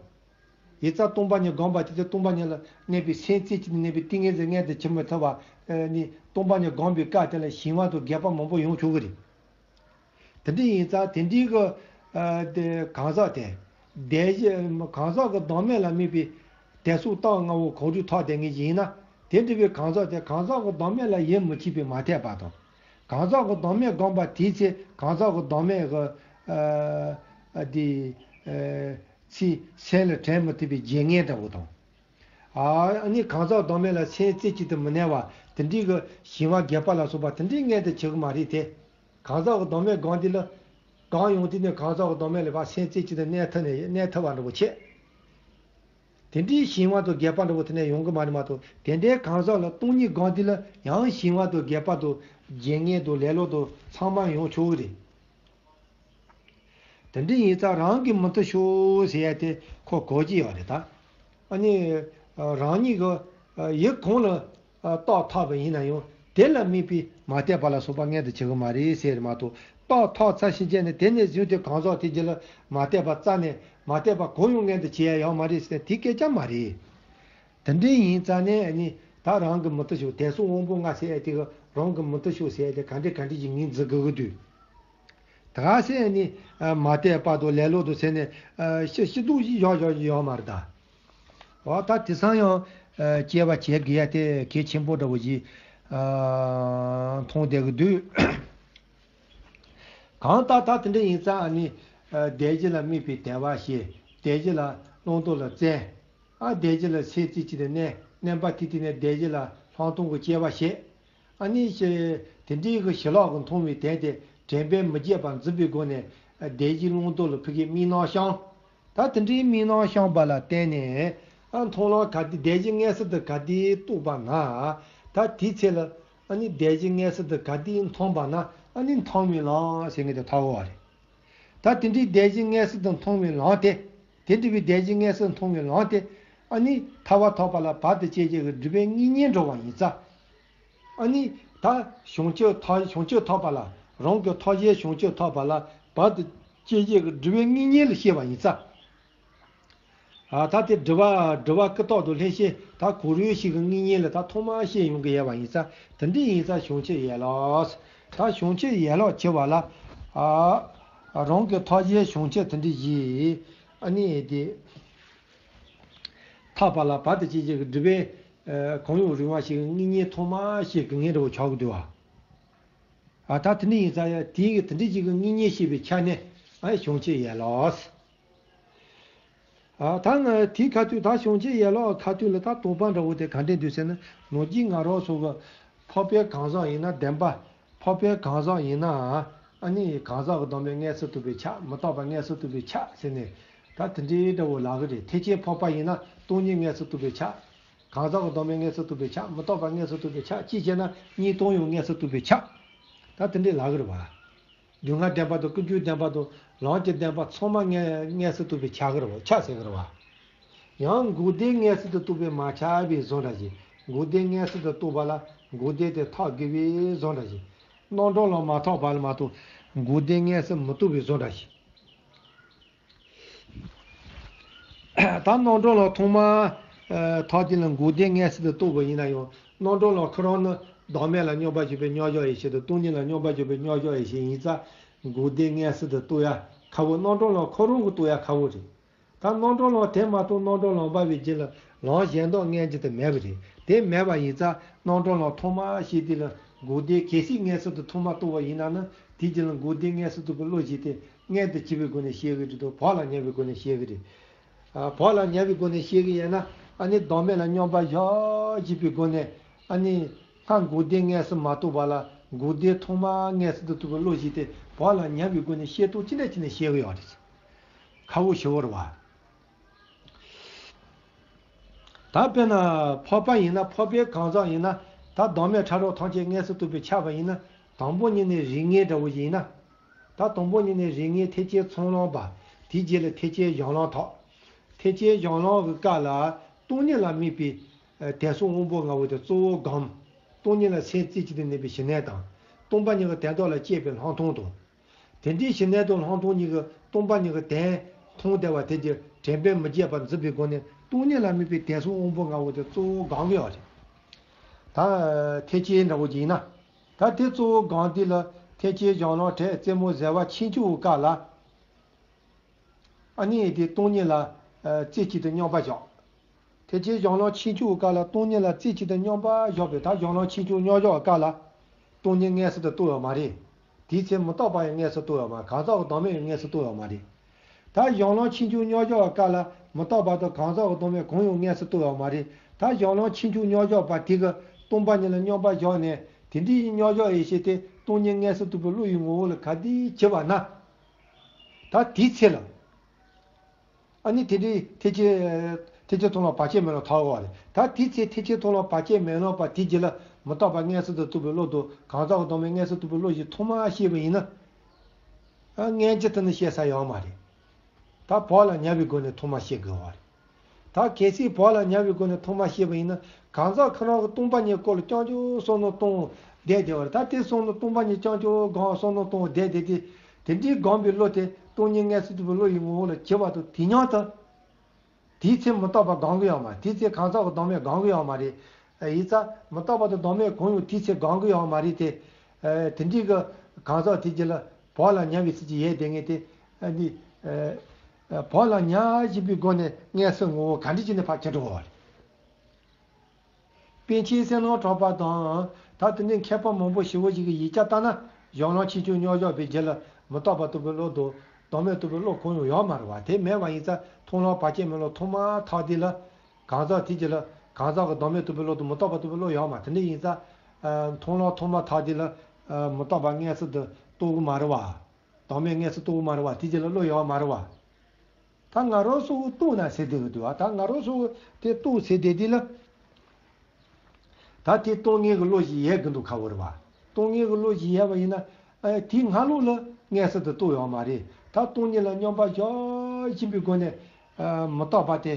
ཡིན་ཙང་སྟོང་པ་ཉིད་བསྒོམ་པ་དེ་ཚེ། སྟོང་པ་ཉིད་ལ་གནས་པའི་སེམས་རྩེ་གཅིག་ཏུ་གནས་པའི་ཏིང་ངེ་འཛིན་མངོན་དུ་བྱེད་མི་ཐུབ་པ་ནི། སྟོང་པ་ཉིད་བསྒོམ་པའི་སྐབས་དེ་ལ་ཞི་བ་དང་སྒེག་པ་མང་པོ་ཡོང་ཆོག་གི་རེད། དེ་འདྲ་ཡིན་ཙང་དེ་འདྲའི་གི། ཨ་དེ་གང་ཟག་དེ། དལ་བཞི། གང་ཟག་གི་བདག་མེད་ལ་དམིགས་པའི་དད་སོགས་རྟོག་ལྔ་པོ་གང་རུང་ཐོབ་བསྡད་མཁན་ཞིག་ཡིན་ན། དེ་འདྲ་བའི་གང་ཟག་དེ་གང་ཟག་གི་བདག་མེད་ལ་ཡིད་མི་ཆེས་པའི་མ་དད་པ་དང་། གང་ཟག་གི་བདག་མེད་བསྒོམས་པ་དེའི་ཚེ་གང་ཟག་གི་བདག་མེད་ཀྱི། ཨ་ཨ་དེ། ཨ་ཚེ་སེམས་ལ་དྲན་མི་ཐུབ་པའི་བརྗེད་ངས་འདྲ་བོ་དང་། ཨ་ནི་གང་ཟག་བདག་མེད་ལ་སེམས་རྩེ་གཅིག་ཏུ་མི་གནས་པ་དེ་འདྲའི་གི་ཞི་བ་སྒེག་པ་ལ་སོགས་པ་དེ་འདྲའི་མངོན་དུ་བྱེད་ཀྱི་མ་རེད་དེ། གང་ཟག་གི་བདག་མེད་བསྒོམས་དུས་ལ། བསྒོམས་ཡོང་དུས་ནས་གང་ཟག་གི་བདག་མེད་ལ་ཕར་སེམས་རྩེ་གཅིག་ཏུ་གནས་ཐུབ་ནས་གནས་ཐུབ་པ་འདྲ་བོ་བྱེད། དེ་འདྲའི་ཞི་བ་དང་སྒེག་པ་འདྲ་བོ་དེ་ནས་ཡོང་གི་མ་རེད་མ་གཏོགས། དེ་འདྲའི་གང་ཟག་ལ་སྟོང་ཉིད་བསྒོམས་དུས་ལ་ཡང་ཞི་བ་དང་སྒེག་པ་དང་བརྗེད་ངས་དང་ལེ་ལོ་དང་ཚང་མ་ཡོང་ཆོག་གི་རེད། དེ་འདྲ་ཡིན་ཙང་རང་གི་མུ་སྟེགས་ཤོག་ཟེར་ཡ་དེ་ཁོ་གོ་གི་ཡོད་རེད་ད། ཨ་ནི་རང་ཉིད་ཀྱི་ཡུལ་གང་ལ་རྟོགས་ཐོབ་པ་ཡིན་ན་ཡང་། དེ་ལ་དམིགས་པའི་མ་དད་པ་ལ་སོགས་པ་མངོན་དུ་བྱེད་ཀྱི་མ་རེད་ཟེར་མ་གཏོགས། རྟོགས་ཐོབ་ཚར་ཕྱིན་ཆད་ནས་དེ་ནས་བཟུང་སྟེ་གང་ཟག་དེ་རྒྱུད་ལ་མ་དད་པ་རྩ་ནས། མ་དད་པ་གང་ཡང་མངོན་དུ་བྱེད་ཡ་ཡོད་མ་རེད་ཟེར་ན། དེ་སྐད་ཆ་མ་རེད། དེ་འདྲ་ཡིན་ཙང་ནས་ནི་ད་རང་གི་མུ་སྟེགས་ཤོག་དད་སོགས་དབང་པོ་ལྔ་ཟེར་ཡ་དེ་གི་རང་གི་མུ་སྟེགས་ཤོག་ཟེར་ཡ་དེ་ག་འདྲ་ག་འདྲ་ཞིག་ངོས་འཛིན་དགོས་ཀྱི་འདུག་ད་ག་ཟེར་ནི། ཨ་མ་དད་པ་དང་ལེ་ལོ་དང་ཟེར་ནས། ཨ་ཤི་ཤི་སྡུག་ཞིག་ཡོད་ཡོད་ཡོད་མ་རེད་ད། འོ་ད་དེང་སང་ཡང་ཨ་དཔྱད་པ་བྱེད་དགོས་ཡ་དེ་གལ་ཆེན་པོ་འདྲ་བོ་ཞིག་མཐོང་བསྡད་ཀྱི་འདུག་གང་ལྟར་ད་དེ་འདྲ་ཡིན་ཙང་ཨ་ནི། ཨ། བདེན་བཞི་ལ་དམིགས་པའི་དད་པ་བྱེད། བདེན་བཞི་ལ་བླང་དོར་ལ་བཙན། ཨ། བདེན་བཞི་ལ་སེམས་རྩེ་གཅིག་ཏུ་གནས། གནས་པ་དེ་དེ་ནས་བདེན་བཞི་ལ་ལྷག་མཐོང་གི་དཔྱད་པ་བྱེད། ཨ་ནི་ཞེས་དེ་འདྲའི་གི་ཞི་ལྷག་གི་མཐོང་བའི་དོན་དེ་དྲན་པས་མི་བརྗེད་པར་འཛིན་པའི་སྒོ་ནས། ཨ། བདེན་བཞིའི་བླང་དོར་ལ་ཕ་གིའི་དམིགས་རྣམ་བཤམས། ད་དེ་འདྲའི་དམིགས་རྣམ་བཤམས་པ་ལ་བརྟེན་ནས། ཨ། མཐོང་ལམ་ག་དེ་བདེན་བཞི་མངོན་སུམ་དུ་ག་དེ་རྟོགས་པ་ན། ད་དེའི་ཚེ་ལ་ཨ་ནི་བདེན་བཞི་མངོན་སུམ་དུ་ག་དེ་མཐོང་པ་ན་ཨ་ནི་མཐོང་བའི་ལམ་ཟེར་མཁན་དེ་ཐོབ་ཡོད་རེད། ད་དེ་འདྲའི་བདེན་བཞི་མངོན་སུམ་དུ་མཐོང་བའི་ལམ་དེ། དེ་འདྲ་བའི་བདེན་བཞི་མངོན་སུམ་མཐོང་བའི་ལམ་དེ། ཨ་ནི་ཐར་པ་ཐོབ་པ་ལ་བར་དུ་གཅོད་བྱེད་ཀྱི་སྒྲིབ་པའི་གཉེན་ཉེ་འགྲོ་བ་ཡིན་ཙང་། ཨ་ནི་ད་བྱང་ཆུབ་ཐོབ་བྱང་ཆུབ་ཐོབ་པ་ལ། རང་གི་ཐོབ་བྱའི་བྱང་ཆུབ་ཐོབ་པ་ལ་བར་དུ་གཅོད་བྱེད་ཀྱི་སྒྲིབ་པའི་གཉེན་ཉེ་ལ་བཤད་པ་ཡིན་ཙང་། ཨ། ད་དེ་སྒྲིབ་པ་སྒྲིབ་པ་ཀུན་རྟོག་དང་ལྷན་སྐྱེས་ད་ག་རེ་ཞིག་གི་གཉེན་ཉེ་ལ་ད་ཐོག་མར་བཤད་ཡོང་གི་ཡོད་པ་ཡིན་ཙང་། དེ་འདྲ་ཡིན་ཙང་བྱང་ཆུབ་ཡན་ལག་ད་བྱང་ཆུབ་ཡན་ལག་བྱེད་པ་ལ། ཨ། རང་གི་ཐོབ་བྱའི་བྱང་ཆུབ་དེ་འདྲ་ཞིག་ཨ་ནི་དེ། ཐར་པ་ལ་བར་དུ་གཅོད་བྱེད་ཀྱི་སྒྲིབ་པའི། ཨ། གང་ཡང་རུང་བ་ཞིག་གི་གཉེན་ཉེ་ཐོག་མར་བཤད་དགོས་ངེས་འདྲ་བོ་ཆགས་ཀྱི་འདུག་བ། ཨ། ད་དེ་འདྲ་ཡིན་ཙང་ཡང་དེའི་གི་དེ་འདྲ་ཞིག་གི་གཉེན་ཉེ་བཤད་པའི་ཆ་ནས། ཨ། བྱང་ཆུབ་ཡན་ལག་ཨ། ད་ང་དེའི་ཁ་ཐུག་ད་བྱང་ཆུབ་ཡན་ལག་ཁ་ཐུག་ལ་ད་དོགས་པ་འདྲ་བོ་དེ་ག་འདྲས་འདུག་ཟེར་ན། ནམ་རྒྱུན་ང་རང་ཚོ་གི་འཕགས་པའི་གང་ཟག་ཡིན་ན་བདེན་པ། འཕགས་པའི་གང་ཟག་ཡིན་ན། ཨ་ནི་གང་ཟག་གི་བདག་མེད་མངོན་སུམ་རྟོགས་པའི་ཕྱིར། མི་རྟག་པ་མངོན་སུམ་རྟོགས་པའི་ཕྱིར་ཟེར་ནས། ད་དེ་འདྲའི་འདྲ་བོ་ལབ་གི་རེད། ཐེག་ཆེན་འཕགས་པ་ཡིན་ན་སྟོང་ཉིད་མངོན་སུམ་རྟོགས་པའི་ཕྱིར། གང་ཟག་གི་བདག་མེད་མངོན་སུམ་རྟོགས་པའི་ཕྱིར། མི་རྟག་པ་མངོན་སུམ་རྟོགས་པའི་ཕྱིར། གཅིག་བྱས་ན་གཉིས་སྟོང་ཡང་མངོན་སུམ་རྟོགས་པའི་ཕྱིར། ད་དེ་འདྲས་ལབ་གི་རེད་བ། སྡུག་བསྔལ་བདེན་པ་དང་ཀུན་འབྱུང་བདེན་པ་དང་ལམ་གྱི་བདེན་པ་ཚང་མ་མངོན་མངོན་སུམ་རྟོགས་པའི་ཕྱིར་གི་རེད་བ། ཕྱིར་ཟེར་གི་རེད་བ། ཡང་འགོག་བདེན་མངོན་སུམ་དུ་རྟོགས་པའི་མ་ཁྱབ་པའི་བཟོ་འདྲ་ཞིག་འགོག་བདེན་མངོན་སུམ་དུ་རྟོགས་པ་ལ་འགོག་བདེན་དེ་ཐོབ་དགོས་པའི་བཟོ་འདྲ་ཞིག་རྣམ་གྲངས་ལ་མ་ཐོབ་པ་ལ་མ་གཏོགས་འགོག་བདེན་མངོན་སུམ་མི་རྟོགས་པའི་བཟོ་འདྲ་ཞིག་ད་རྣམ་གྲངས་ལ་ཐོག་མར། ཨ། ཐོབ་དེ་ལ་འགོག་བདེན་མངོན་སུམ་དུ་རྟོགས་པ་ཡིན་ན་ཡང་རྣམ་གྲངས་ལ་ཁོ་རང་ནི་བདག་མེད་ལ་སྙོམས་པར་འཇུག་པའི་མཉམ་བཞག་ཡེ་ཤེས་དང་སྟོང་ཉིད་ལ་སྙོམས་པར་འཇུག་པའི་མཉམ་བཞག་ཡེ་ཤེས་ཡིན་ཙང་འགོག་བདེན་མངོན་སུམ་དུ་རྟོགས་ཡ་ཁག་པོ། རྣམ་གྲངས་ལ་ཁོ་རང་གིས་རྟོགས་ཡ་ཁག་པོ་རེད། ད་རྣམ་གྲངས་ལ་དེ་མ་གཏོགས་རྣམ་གྲངས་ལ་འབབ་པའི་རྒྱུ་ལ་ལམ་གཞན་དག་མངོན་རྒྱུ་དེ་མེད་པ་རེད། དེ་མེད་པ་ཡིན་ཙང་རྣམ་གྲངས་ལ་ཐོག་མར་བཤད་དེ་ལ་འགོག་བདེན་གལ་སྲིད་མངོན་སུམ་དུ་ཐོག་མར་རྟོགས་པ་ཡིན་ན་ནི་དེའི་རྒྱུ་ལ་འགོག་བདེན་མངོན་སུམ་དུ་གི་བློ་ཞིག་དེ། མངོན་དུ་བྱས་པའི་སྒོ་ནས་བཤད་གི་རེད་དོ། བག་ལ་ཉལ་བའི་སྒོ་ནས་བཤད་གི་རེད། ཨ། བག་ལ་ཉལ་བའི་སྒོ་ནས་བཤད་གི་ཡིན་ན་ཨ་ནི་བདག་མེད་ལ་སྙོམས་པར་བཞག་བྱས་པའི་སྒོ་ནས་ཨ་ནི་སྔར་འགོག་བདེན་མངོན་སུམ་མ་རྟོགས་པ་ལ་འགོག་བདེན་ཐོག་མར་མངོན་སུམ་དུ་རྟོགས་པའི་བློ་ཞིག་དེ་བག་ལ་ཉལ་བའི་སྒོ་ནས་བཤད་དོ་ཅི་འདྲ་ཅི་ནས་བཤད་གི་ཡོད་རེད། ཁག་པོ་ཞེ་པོ་རེད་བ། ད་དཔེར་ན་འཕགས་པ་ཡིན་ན་འཕགས་པའི་གང་ཟག་ཡིན་ན་ད་བདག་མེད་ཕྲ་རགས་ཐམས་ཅད་མངོན་སུམ་རྟོགས་པའི་ཆ་བ་ཡིན་ན་དང་པོ་ཉིད་ནས་རིགས་ངེས་འདྲ་བོ་ཞིག་ཡིན་ན། ད་དང་པོ་ཉིད་ནས་རིགས་ངེས་ཐེག་ཆེན་ཚོགས་ལམ་པ། དེའི་རྗེས་ལ་ཐེག་ཆེན་གཞན་ལམ་ཐོབ། ཐེག་ཆེན་གཞན་ལམ་གྱི་སྐབས་ལ་སྟོང་ཉིད་ལ་དམིགས་པའི་དད་སོགས་དབང་པོ་ལྔ་པོ་དེ་གཙོ་བོ་སྒོམ། སྟོང་ཉིད་ལ་སེམས་རྩེ་གཅིག་ཏུ་གནས་པའི་ཞི་གནས་དང་། སྟོང་པ་ཉིད་ཀྱི་དོན་རྟོགས་ལ་དཔྱད་པའི་ལྷག་མཐོང་དང་། དེ་འདྲའི་ཞི་གནས་དང་ལྷག་མཐོང་གཉིས་ཀྱིས་སྟོང་པ་ཉིད་ཀྱི་དོན་མཐོང་བདེ་བ་དེ་གྱིས་དྲན་པས་མི་བརྗེད་པར་འཛིན་པའི་སྒོ་ནས་སྟོང་ཉིད་ལ་དམིགས་པའི་དད་སོགས་དབང་པོ་ལྔ་པོ་དེ་གཙོ་བོ་སྒོམ་གྱི་ཡོད་རེད། ད་ཐེག་ཆེན་འདྲ་བོ་ཅིག་ཡིན་ན། ད་དེ་གཙོ་བོ་སྒོམ་དུས་ལ་ཐེག་ཆེན་གཞན་ལམ་གྲོལ་རྩེ་མོ་ཟད་པ་ཕྱིན་བཅུ་གི་སྐབས་ལ། ཨ་ནི་དེ་སྟོང་ཉིད་ལ་རྩེ་གཅིག་ཏུ་མཉམ་པར་བཞག་ཐེག་ཆེན་གཞན་ལམ་ཕྱིན་བཅུ་གི་སྐབས་ལ་སྟོང་ཉིད་ལ་རྩེ་གཅིག་ཏུ་མཉམ་པར་བཞག་པས་ད་གཞན་ལམ་ཕྱིན་བཅུ་མཉམ་བཞག་གི་སྐབས་ལ་སྟོང་ཉིད་མངོན་སུམ་དུ་རྟོགས་ཡོད་མ་རེད། དེའི་ཚེ་མི་རྟག་པ་ཡང་མངོན་སུམ་རྟོགས་ཡོད་མ་རེད། གང་ཟག་གི་བདག་མེད་ཡང་མངོན་སུམ་རྟོགས་ཡོད་མ་རེད། ད་གཞན་ལམ་ཕྱིན་བཅུ་མཉམ་བཞག་གི་སྐབས་ལ་མི་རྟག་པ་དང་གང་ཟག་གི་བདག་མེད་གང་ཡང་མངོན་སུམ་རྟོགས་ཡོད་མ་རེད། ད་གཞན་ལམ་ཕྱིན་བཅུ་མཉམ་བཞག་པ་དེ་གིས་སྟོང་པ་ཉིད་ལ་མཉམ་པར་བཞག་ནས་དེ་འདྲའི་མཉམ་བཞག་ཡེ་ཤེས་དེ་སྟོང་ཉིད་མངོན་སུམ་རྟོགས་པའི་བློ་ཡི་ངོ་བོ་ལ་ག་དུས་གྱུར་པ་ན། ད་དེའི་ཚེ་ལ། ཨ་ནི་དེ་འདྲའི་ཐེག་ཆེན་ཐེག་ཆེན་མཐོང་ལམ་བར་ཆད་མེད་ལམ་ཐོབ་ཡོད་རེད། ད་དེའི་ཚེ་ཐེག་ཆེན་མཐོང་ལམ་བར་ཆད་མེད་ལམ་པ་དེའི་རྗེས་ལ་མི་རྟག་པ་མངོན་སུམ་དུ་རྟོགས་པའི་བློ་དང་གང་ཟག་གི་བདག་མེད་མངོན་སུམ་རྟོགས་པའི་བློ་ཞིག་ཐོག་མར་སྐྱེས་པ་ཡིན་ན། ཨ། སྔོན་ཆད་དུ་ནི་སྐྱེ་ས་ཡོད་མ་རེད། ད་བག་ལ་ཉལ་བའི་སྒོ་ནས་ཐོག་མར་སྐྱེ་དགོས་པ་རེད། ད་གལ་སྲིད་བག་ལ་ཉལ་བའི་སྒོ་ནས་ཐོག་མར་སྐྱེས་པ་ཡིན་ན་གང་ཟག་ཁོ་རང་གི་སྟོང་པ་ཉིད་སྐོར་ལ་རྐྱང་རྐྱང་བསམ་བློ་གཏོང་བསྡད་བསྡད་པ་རེད། ད་དེ་བསམ་བློ་སྟོང་པ་ཉིད་རྐྱང་རྐྱང་སྒོམ་བསམ་བློ་གཏོང་བསྡད་བསྡད་དེ། དེ་འདྲའི་སྒོམ་པའི་བློ་དེ་སྟོང་ཉིད་མངོན་སུམ་རྟོགས་པའི་བློ་ཡི་ངོ་བོ་ལ་གྱུར་པ་དང་དེ་སྙམ་དུ། དེའི་ཚེ་མི་རྟག་པ་སྒོམ་གྱི་ཡོད་མ་རེད། དེའི་ཚེ་གང་ཟག་གི་བདག་མེད་སྒོམ་གྱི་ཡོད་མ་རེད། ཨ། ཡིན་ཙང་མི་རྟག་པ་དང་བདག་མེད་གང་ཡང་དེའི་ཚེ་སྒོམ་གྱི་ཡོད་མ་རེད་དེ། ཨ། དེ་འདྲའི་གི་གང་ཟག་དེ་རྗེས་ལ་བག་ལ་ཉལ་བའི་ཚུལ་གྱིས་ཡལ་བསྡད་མཁན་དེ། ཨ་ནི། ཨ། བག་ལ་ཉལ་བཞིན་པའི་སྒོ་ནས་མངོན་སུམ་ངོ་བོ་ག་འདྲ་ཅིག་ནས་ཕར་གྱུར་འགྲོ་བ་རེད། པཎ་ཆེན་བསོད་ནམས་གྲགས་པ་དང་ ད་དེ་ནས་མཁས་པ་མང་པོ་ཞེ་པོ་ཞིག་གིས་ཡིག་ཆ་ལྟ་ན་གཞན་ལམ་ཆེ་ཆུང་རྙོག་བཞག་པའི་རྗེས་ལ་མི་རྟག་པ་རྟོགས་པའི་བློ་དང་བདག་མེད་རྟོགས་པའི་བློ་གང་ཡང་ཡོད་མ་རེད་བ། དེ་མེད་པ་ཡིན་ཙང་མཐོང་ལམ་བར་ཆད་མེད་ལམ་ཐོག་མར་ཐག་དེ་ལ་གང་ཟག་དེ་རྗེས་ལ་གང་ཟག་གི་བདག་མེད་རྟོགས་པའི་བློ་དང་མི་རྟག་པ་རྟོགས་པའི་བློ་ཡོད་མ། དེ་འདྲ་ཡིན་ཙང་མཐོང་ལམ་ཐོག་མར་ཐག་དེ་ལ་མི་རྟག་པ་མངོན་སུམ་དུ་རྟོགས་གི་མ་རེད་བ། བདག་མེད་མངོན་སུམ་རྟོགས་གི་མ་རེད་བ། དེ་རྗེས་ལ་བློ་ཡོད་མ་རེད་བ། ད་ང་རང་ཚོ་གི་རྟོགས་ན་ཟེར་དེ་གི་འདུག་བ། ད་ང་རང་ཚོ་གི་དེ་རྟོགས་ཟེར་དེ་དེ་ལ། ད་དེ་རྟོགས་ངེས་ཀྱི་བློ་ཞིག་ཡོད་དགོས་འདུག་ཁ་བོར་བ། རྟོགས་ངེས་ཀྱི་བློ་ཞིག་ཡོད་པ་ཡིན་ན། ཨ། དེའི་སྔ་ལོགས་ལ་མངོན་སུམ་དུ་རྟོགས་ཡོད་མ་རེད། ད་སྟོང་ཉིད་ལ་སྙོམས་པར་བཞག་བཞིན་པའི་སྒོ་ནས། ཨ། མི་རྟག་པ་དེ།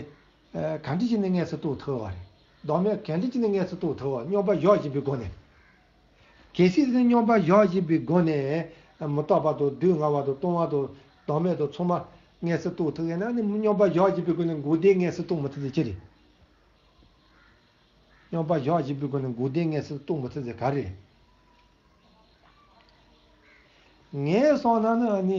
ཨ། ག་འདྲ་བྱས་ནས་མངོན་སུམ་རྟོགས་ཐུབ་པ་རེད། བདག་མེད་ག་འདྲ་བྱས་ནས་མངོན་སུམ་རྟོགས་ཐུབ་པ། སྙོམས་པར་བཞག་བཞིན་པའི་སྒོ་ནས། གལ་སྲིད་དེ་སྙོམས་པར་བཞག་བཞིན་པའི་སྒོ་ནས་མི་རྟག་པ་དང་སྡུག་བསྔལ་བ་དང་སྟོང་པ་དང་བདག་མེད་དང་ཚང་མ་མངོན་སུམ་རྟོགས་ཐུབ་ཡོད་ན་ནི། སྙོམས་པར་བཞག་བཞིན་པའི་སྒོ་ནས་འགོག་བདེན་མངོན་སུམ་རྟོགས་མི་ཐུབ་ཚེ་ཅི་རེད། སྙོམས་པར་བཞག་བཞིན་པའི་སྒོ་ནས་འགོག་བདེན་མངོན་སུམ་རྟོགས་མི་ཐུབ་ཚེ་ག་རེ། ངས་བསམ་ན་ནི་ཨ་ནི།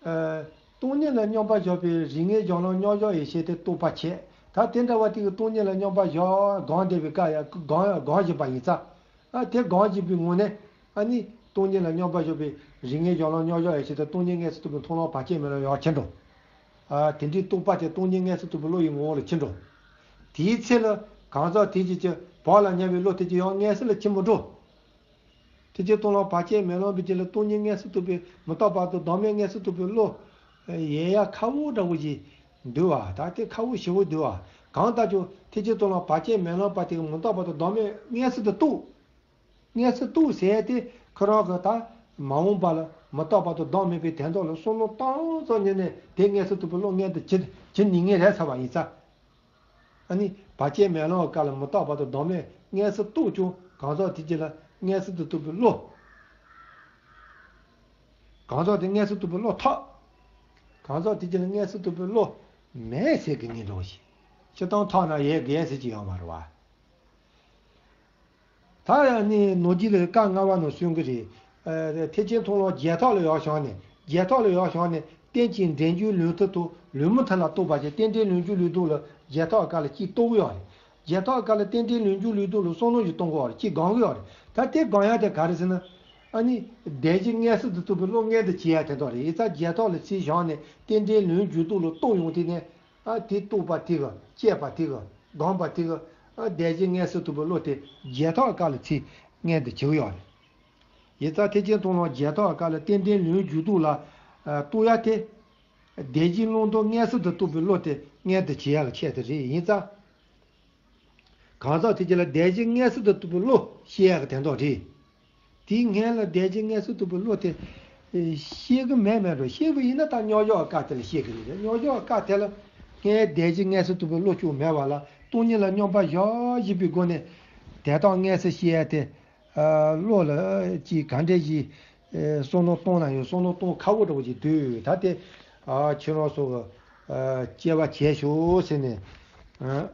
ཨ། སྟོང་ཉིད་ལ་སྙོམས་པར་བཞག་པའི་རིགས་ངེས་གཞན་ལམ་རྙོག་བཞག་ཡེ་ཤེས་དེ་རྟོགས་པ་བྱས། ད་དེ་འདྲ་བ་དེ་གི་སྟོང་ཉིད་ལ་སྙོམས་པར་བཞག་སྒོམ་བསྡད་པའི་སྐབས་ཡང་སྒོམ་སྒོམ་བཞིན་པ་ཡིན་ཙང་། ཨ། དེ་སྒོམ་བཞིན་པའི་ངང་ནས་ཨ་ནི་སྟོང་ཉིད་ལ་སྙོམས་པར་བཞག་པའི་རིགས་ངེས་གཞན་ལམ་རྙོག་བཞག་ཡེ་ཤེས་དེ་སྟོང་ཉིད་མངོན་སུམ་རྟོགས་པའི་མཐོང་ལམ་བར་ཆད་མེད་ལམ་ཡང་ཕྱིན་འགྲོ། ཨ། དེ་འདྲའི་རྟོགས་པ་དེ་སྟོང་ཉིད་མངོན་སུམ་རྟོགས་པའི་བློ་ཡི་ངོ་བོ་ལ་ཕྱིན་འགྲོ། དེའི་ཚེ་ལ་གང་ཟག་དེ་གཅིག་གི་བག་ལ་ཉལ་བའི་བློ་དེ་གཅིག་ཡང་མངོན་སུམ་ལ་ཕྱིན་མི་འགྲོ། དེ་གཅིག་མཐོང་ལམ་བར་ཆད་མེད་ལམ་པའི་རྗེས་ལ་སྟོང་ཉིད་མངོན་སུམ་རྟོགས་པའི་མི་རྟག་པ་དང་བདག་མེད་མངོན་སུམ་རྟོགས་པའི་བློ་ཡལ་ཡ་ཁག་པོ་འདྲ་བོ་ཞིག་འདུག་བ། ད་དེ་ཁག་པོ་ཞེ་པོ་འདུག་བ། གང་ལྟར་ཀྱང་དེ་གཅིག་མཐོང་ལམ་བར་ཆད་མེད་ལམ་པ་དེ་གི་མི་རྟག་པ་དང་བདག་མེད་མངོན་སུམ་དུ་རྟོགས། མངོན་སུམ་རྟོགས་ཟེར་ཏེ་ཁོ་རང་གི་ད་མ་འོངས་པ་ལ་མི་རྟག་པ་དང་བདག་མེད་པའི་དོན་དག་ལ་བསམ་བློ་བཏང་ཙམ་ཉིད་ནས་དེ་མངོན་སུམ་རྟོགས་པའི་བློ་མངོན་དུ་གྱུར་གྱུར་ནུས་ངེས་རེད་ཚར་བ་ཡིན་ཙང་། ཨ་ནི་བར་ཆད་མེད་ལམ་གྱི་སྐབས་ལ་མི་རྟག་པ་དང་བདག་མེད་མངོན་སུམ་རྟོགས་ཀྱང་གང་ཟག་དེ་གཅིག་ལ་མངོན་སུམ་དུ་རྟོགས་པའི་བློ། གང་ཟག་དེ་མངོན་སུམ་རྟོགས་པའི་བློ་ཐག། གང་ཟག་དེ་གཅིག་ལ་མངོན་སུམ་རྟོགས་པའི་བློ་མེད་ཟེར་གི་ངེས་འགྲོ་ཞིག། སྤྱིར་བཏང་ཐག་ན་ཡལ་དགོས་ཟེར་གྱི་ཡོད་མ་རེད་བ། ད་ཡང་ནི་ནོར་རྒྱས་ལ་བཀའ་ལྔ་པ་ནང་གསུང་གི་རེད། ཨ། ཐེག་ཆེན་མཐོང་ལམ་རྒྱལ་ཐབས་ལ་ཡར་བཞེངས་ནས། རྒྱལ་ཐབས་ལ་ཡར་བཞེངས་ནས་རྟེན་ཅིང་འབྲེལ་འབྱུང་ལུགས་མཐུན་དང་ལུགས་མི་མཐུན་ལ་རྟོགས་པ་བྱས། རྟེན་འབྲེལ་ལུགས་འབྱུང་ལུགས་ལྡོག་ལ་རྒྱལ་ཐབས་སྐབས་ལ་གཅིག་རྟོགས་ཀྱི་ཡོད་རེད། རྒྱལ་ཐབས་སྐབས་ལ་རྟེན་འབྲེལ་ལུགས་འབྱུང་ལུགས་ལྡོག་ལ་བསམ་བློ་ཞིག་གཏོང་གི་ཡོད་རེད། ད་དེ་སྒོམ་ཡ་དེ་ག་རེ་ཟེར་ན། ཨ་ནི་དེ་བཞིན་མངོན་སུམ་དུ་རྟོགས་པའི་བློ་མངོན་དུ་བྱེད་ཡ་དེ་དག་རེད། ཡིན་ཙང་རྒྱལ་ཐབས་ལ་ཚུར་བཞེངས་ནས་རྟེན་འབྲེལ་ལུགས་འབྱུང་ལྡོག་ལ་རྟོགས་ཡོང་དུས་ནས། ཨ། དེ་རྟོགས་པ་དེ་ག་དཔྱད་པ་དེ་ག་སྒོམ་པ་དེ་ག་ཨ། དེ་བཞིན་མངོན་སུམ་རྟོགས་པའི་བློ་དེ་རྒྱལ་ཐབས་སྐབས་ལ་ཚུར་མངོན་དུ་བྱེད་ཀྱི་ཡོད་རེད། ཡིན་ཙང་ཐེག་ཆེན་མཐོང་ལམ་རྒྱལ་ཐབས་སྐབས་ལ་རྟེན་འབྲེལ་ལུགས་འབྱུང་ལྡོག་ལ། ཨ། རྟོགས་ཡ་དེ། དེ་བཞིན་བླང་དོར་མངོན་སུམ་དུ་རྟོགས་པའི་བློ་དེ་མངོན་དུ་བྱེད་ཡ་གི་ཆེད་དུ་རེད། ཡིན་ཙང་། གང་ཟག་དེ་གཅིག་ལ་དེ་བཞིན་མངོན་སུམ་དུ་རྟོགས་པའི་བློ་སྐྱེ་ཡ་གི་དོན་དག་རེད། དེའི་སྔོན་ལ་དེ་བཞིན་མངོན་སུམ་རྟོགས་པའི་བློ་དེ་སྐྱེ་གི་མེད་མེད་འགྲོ། སྐྱེས་པ་ཡིན་ན་ད་རྙོག་བྱང་སྐབས་དེ་ལ་སྐྱེ་གི་རེད། རྙོག་བྱང་སྐབས་དེ་ལ་སྔོན་དེ་བཞིན་མངོན་སུམ་རྟོགས་པའི་བློ་ཅུང་མེད་པ་ལ་སྟོང་ཉིད་ལ་སྙོམས་པར་བཞག་བཞིན་པའི་སྒོ་ནས་དེ་དག་མངོན་སུམ་སྐྱེ་ཡ་དེ། ཨ། བློ་ལ་ཅིག་ག་འདྲ་ཞིག་ཨེ། བསམ་བློ་གཏོང་ན་ཡང་བསམ་བློ་གཏོང་ཁག་པོ་འདྲ་བོ་ཅིག་འདུག། ད་དེ། ཨ། ཁྱེད་རང་ཚོ་གི། ཨ། དཔྱད་པ་བྱས་ཤོག་ཟེར་ནས། ཨ།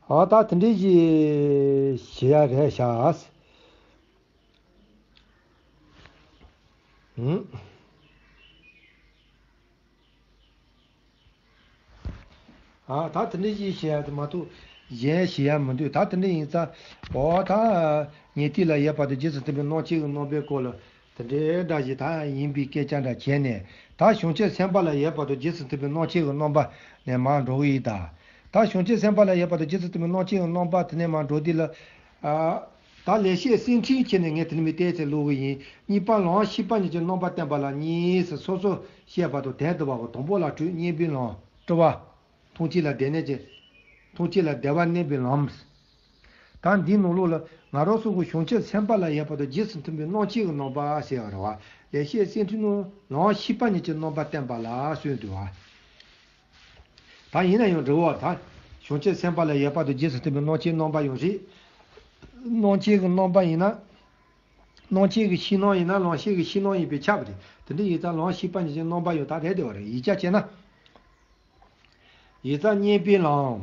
ཨ། ད་དེ་འདྲ་ཞིག་བྱེད་ཡ་རེད་ཤག། ཨུ། ཨ། ད་དེ་འདྲ་ཞིག་བྱེད་ཡ་དེ་མ་གཏོགས་གཞན་བྱེད་ཡ་མི་འདུག། ད་དེ་འདྲ་ཡིན་ཙང་། འོ། ད་ཉན་ཐོས་ལ་ཡོད་པ་དང་རྗེས་སུ་མཐུན་པའི་སྣང་མཆེད་ཀྱི་རྣམ་པའི་སྐོར་ལ་དེ་འདྲའི་འདྲ་ཞིག་ད་ཡིན་པའི་སྐད་ཆ་འདྲ་བྱས་ནས། ད་བྱང་ཆུབ་སེམས་དཔའ་ལ་ཡོད་པ་དང་རྗེས་སུ་མཐུན་པའི་སྣང་མཆེད་ཀྱི་རྣམ་པ་ནས་མར་འགྲོ་གི་ཡིན་ད། ད་བྱང་ཆུབ་སེམས་དཔའ་ལ་ཡོད་པ་དང་རྗེས་སུ་མཐུན་པའི་སྣང་མཆེད་ཀྱི་རྣམ་པ་དེ་ནས་མར་འགྲོ་དུས་ལ། ཨ། ད་ལེགས་བཤད་གསེར་ཕྲེང་ཁྱེར་ནས་ངས་དེ་ནས་མི་བལྟས་ཚེ་ལོག་གི་ཡིན། གཉིས་པ་ལམ་ཤེས་པ་ཉིད་ཀྱི་རྣམ་པ་བསྟན་པ་ལ་གཉིས་སུ་སོ་སོར་བཤད་པ་དང་དོན་བསྡུ་བའོ། དང་པོ་ལ་དྲུག། སྙན་པའི་ལམ། སྤྲུལ་པ། མཐོང་བྱེད་ལ་བདེ་གནས་ཀྱི། མཐོང་བྱེད་ལ་བདེ་བར་གནས་པའི་ལམ། ད་འདིའི་ནང་ལོགས་ལ་ང་རང་ཚོ་གི་བྱང་ཆུབ་སེམས་དཔའ་ལ་ཡོད་པ་དང་རྗེས་སུ་མཐུན་པའི་སྣང་མཆེད་ཀྱི་རྣམ་པ་ཟེར་བ་རེད་བ། ལེགས་བཤད་གསེར་ཕྲེང་ནང་ལམ་ཤེས་པ་ཉིད་ཀྱི་རྣམ་པ་བསྟན་པ་ལ་གསུངས་འདུག་བ། ད་ཡིན་ན་ཡང་འདྲ་བོ། ད་བྱང་ཆུབ་སེམས་དཔའ་ལ་ཡོད་པ་དང་རྗེས་སུ་མཐུན་པའི་སྣང་མཆེད་རྣམ་པ་ཡང་རེད། སྣང་མཆེད་ཀྱི་རྣམ་པ་ཡིན་ན། སྣང་མཆེད་ཀྱི་ཕྱི་ནང་ཡིན་ན་ལམ་ཤེས་ཀྱི་ཕྱི་ནང་ཡིན་པས་ཁྱབ་པ་རེད། དེ་འདྲ་ཡིན་ཙང་ལམ་ཤེས་པ་ཉིད་ཀྱི་རྣམ་པ་ཡང་ད་རེད་བསྡད་པ་རེད། ཡིག་ཆ་བྱས་ན། ཡིག་ཚང་སྙན་པའི་ལམ།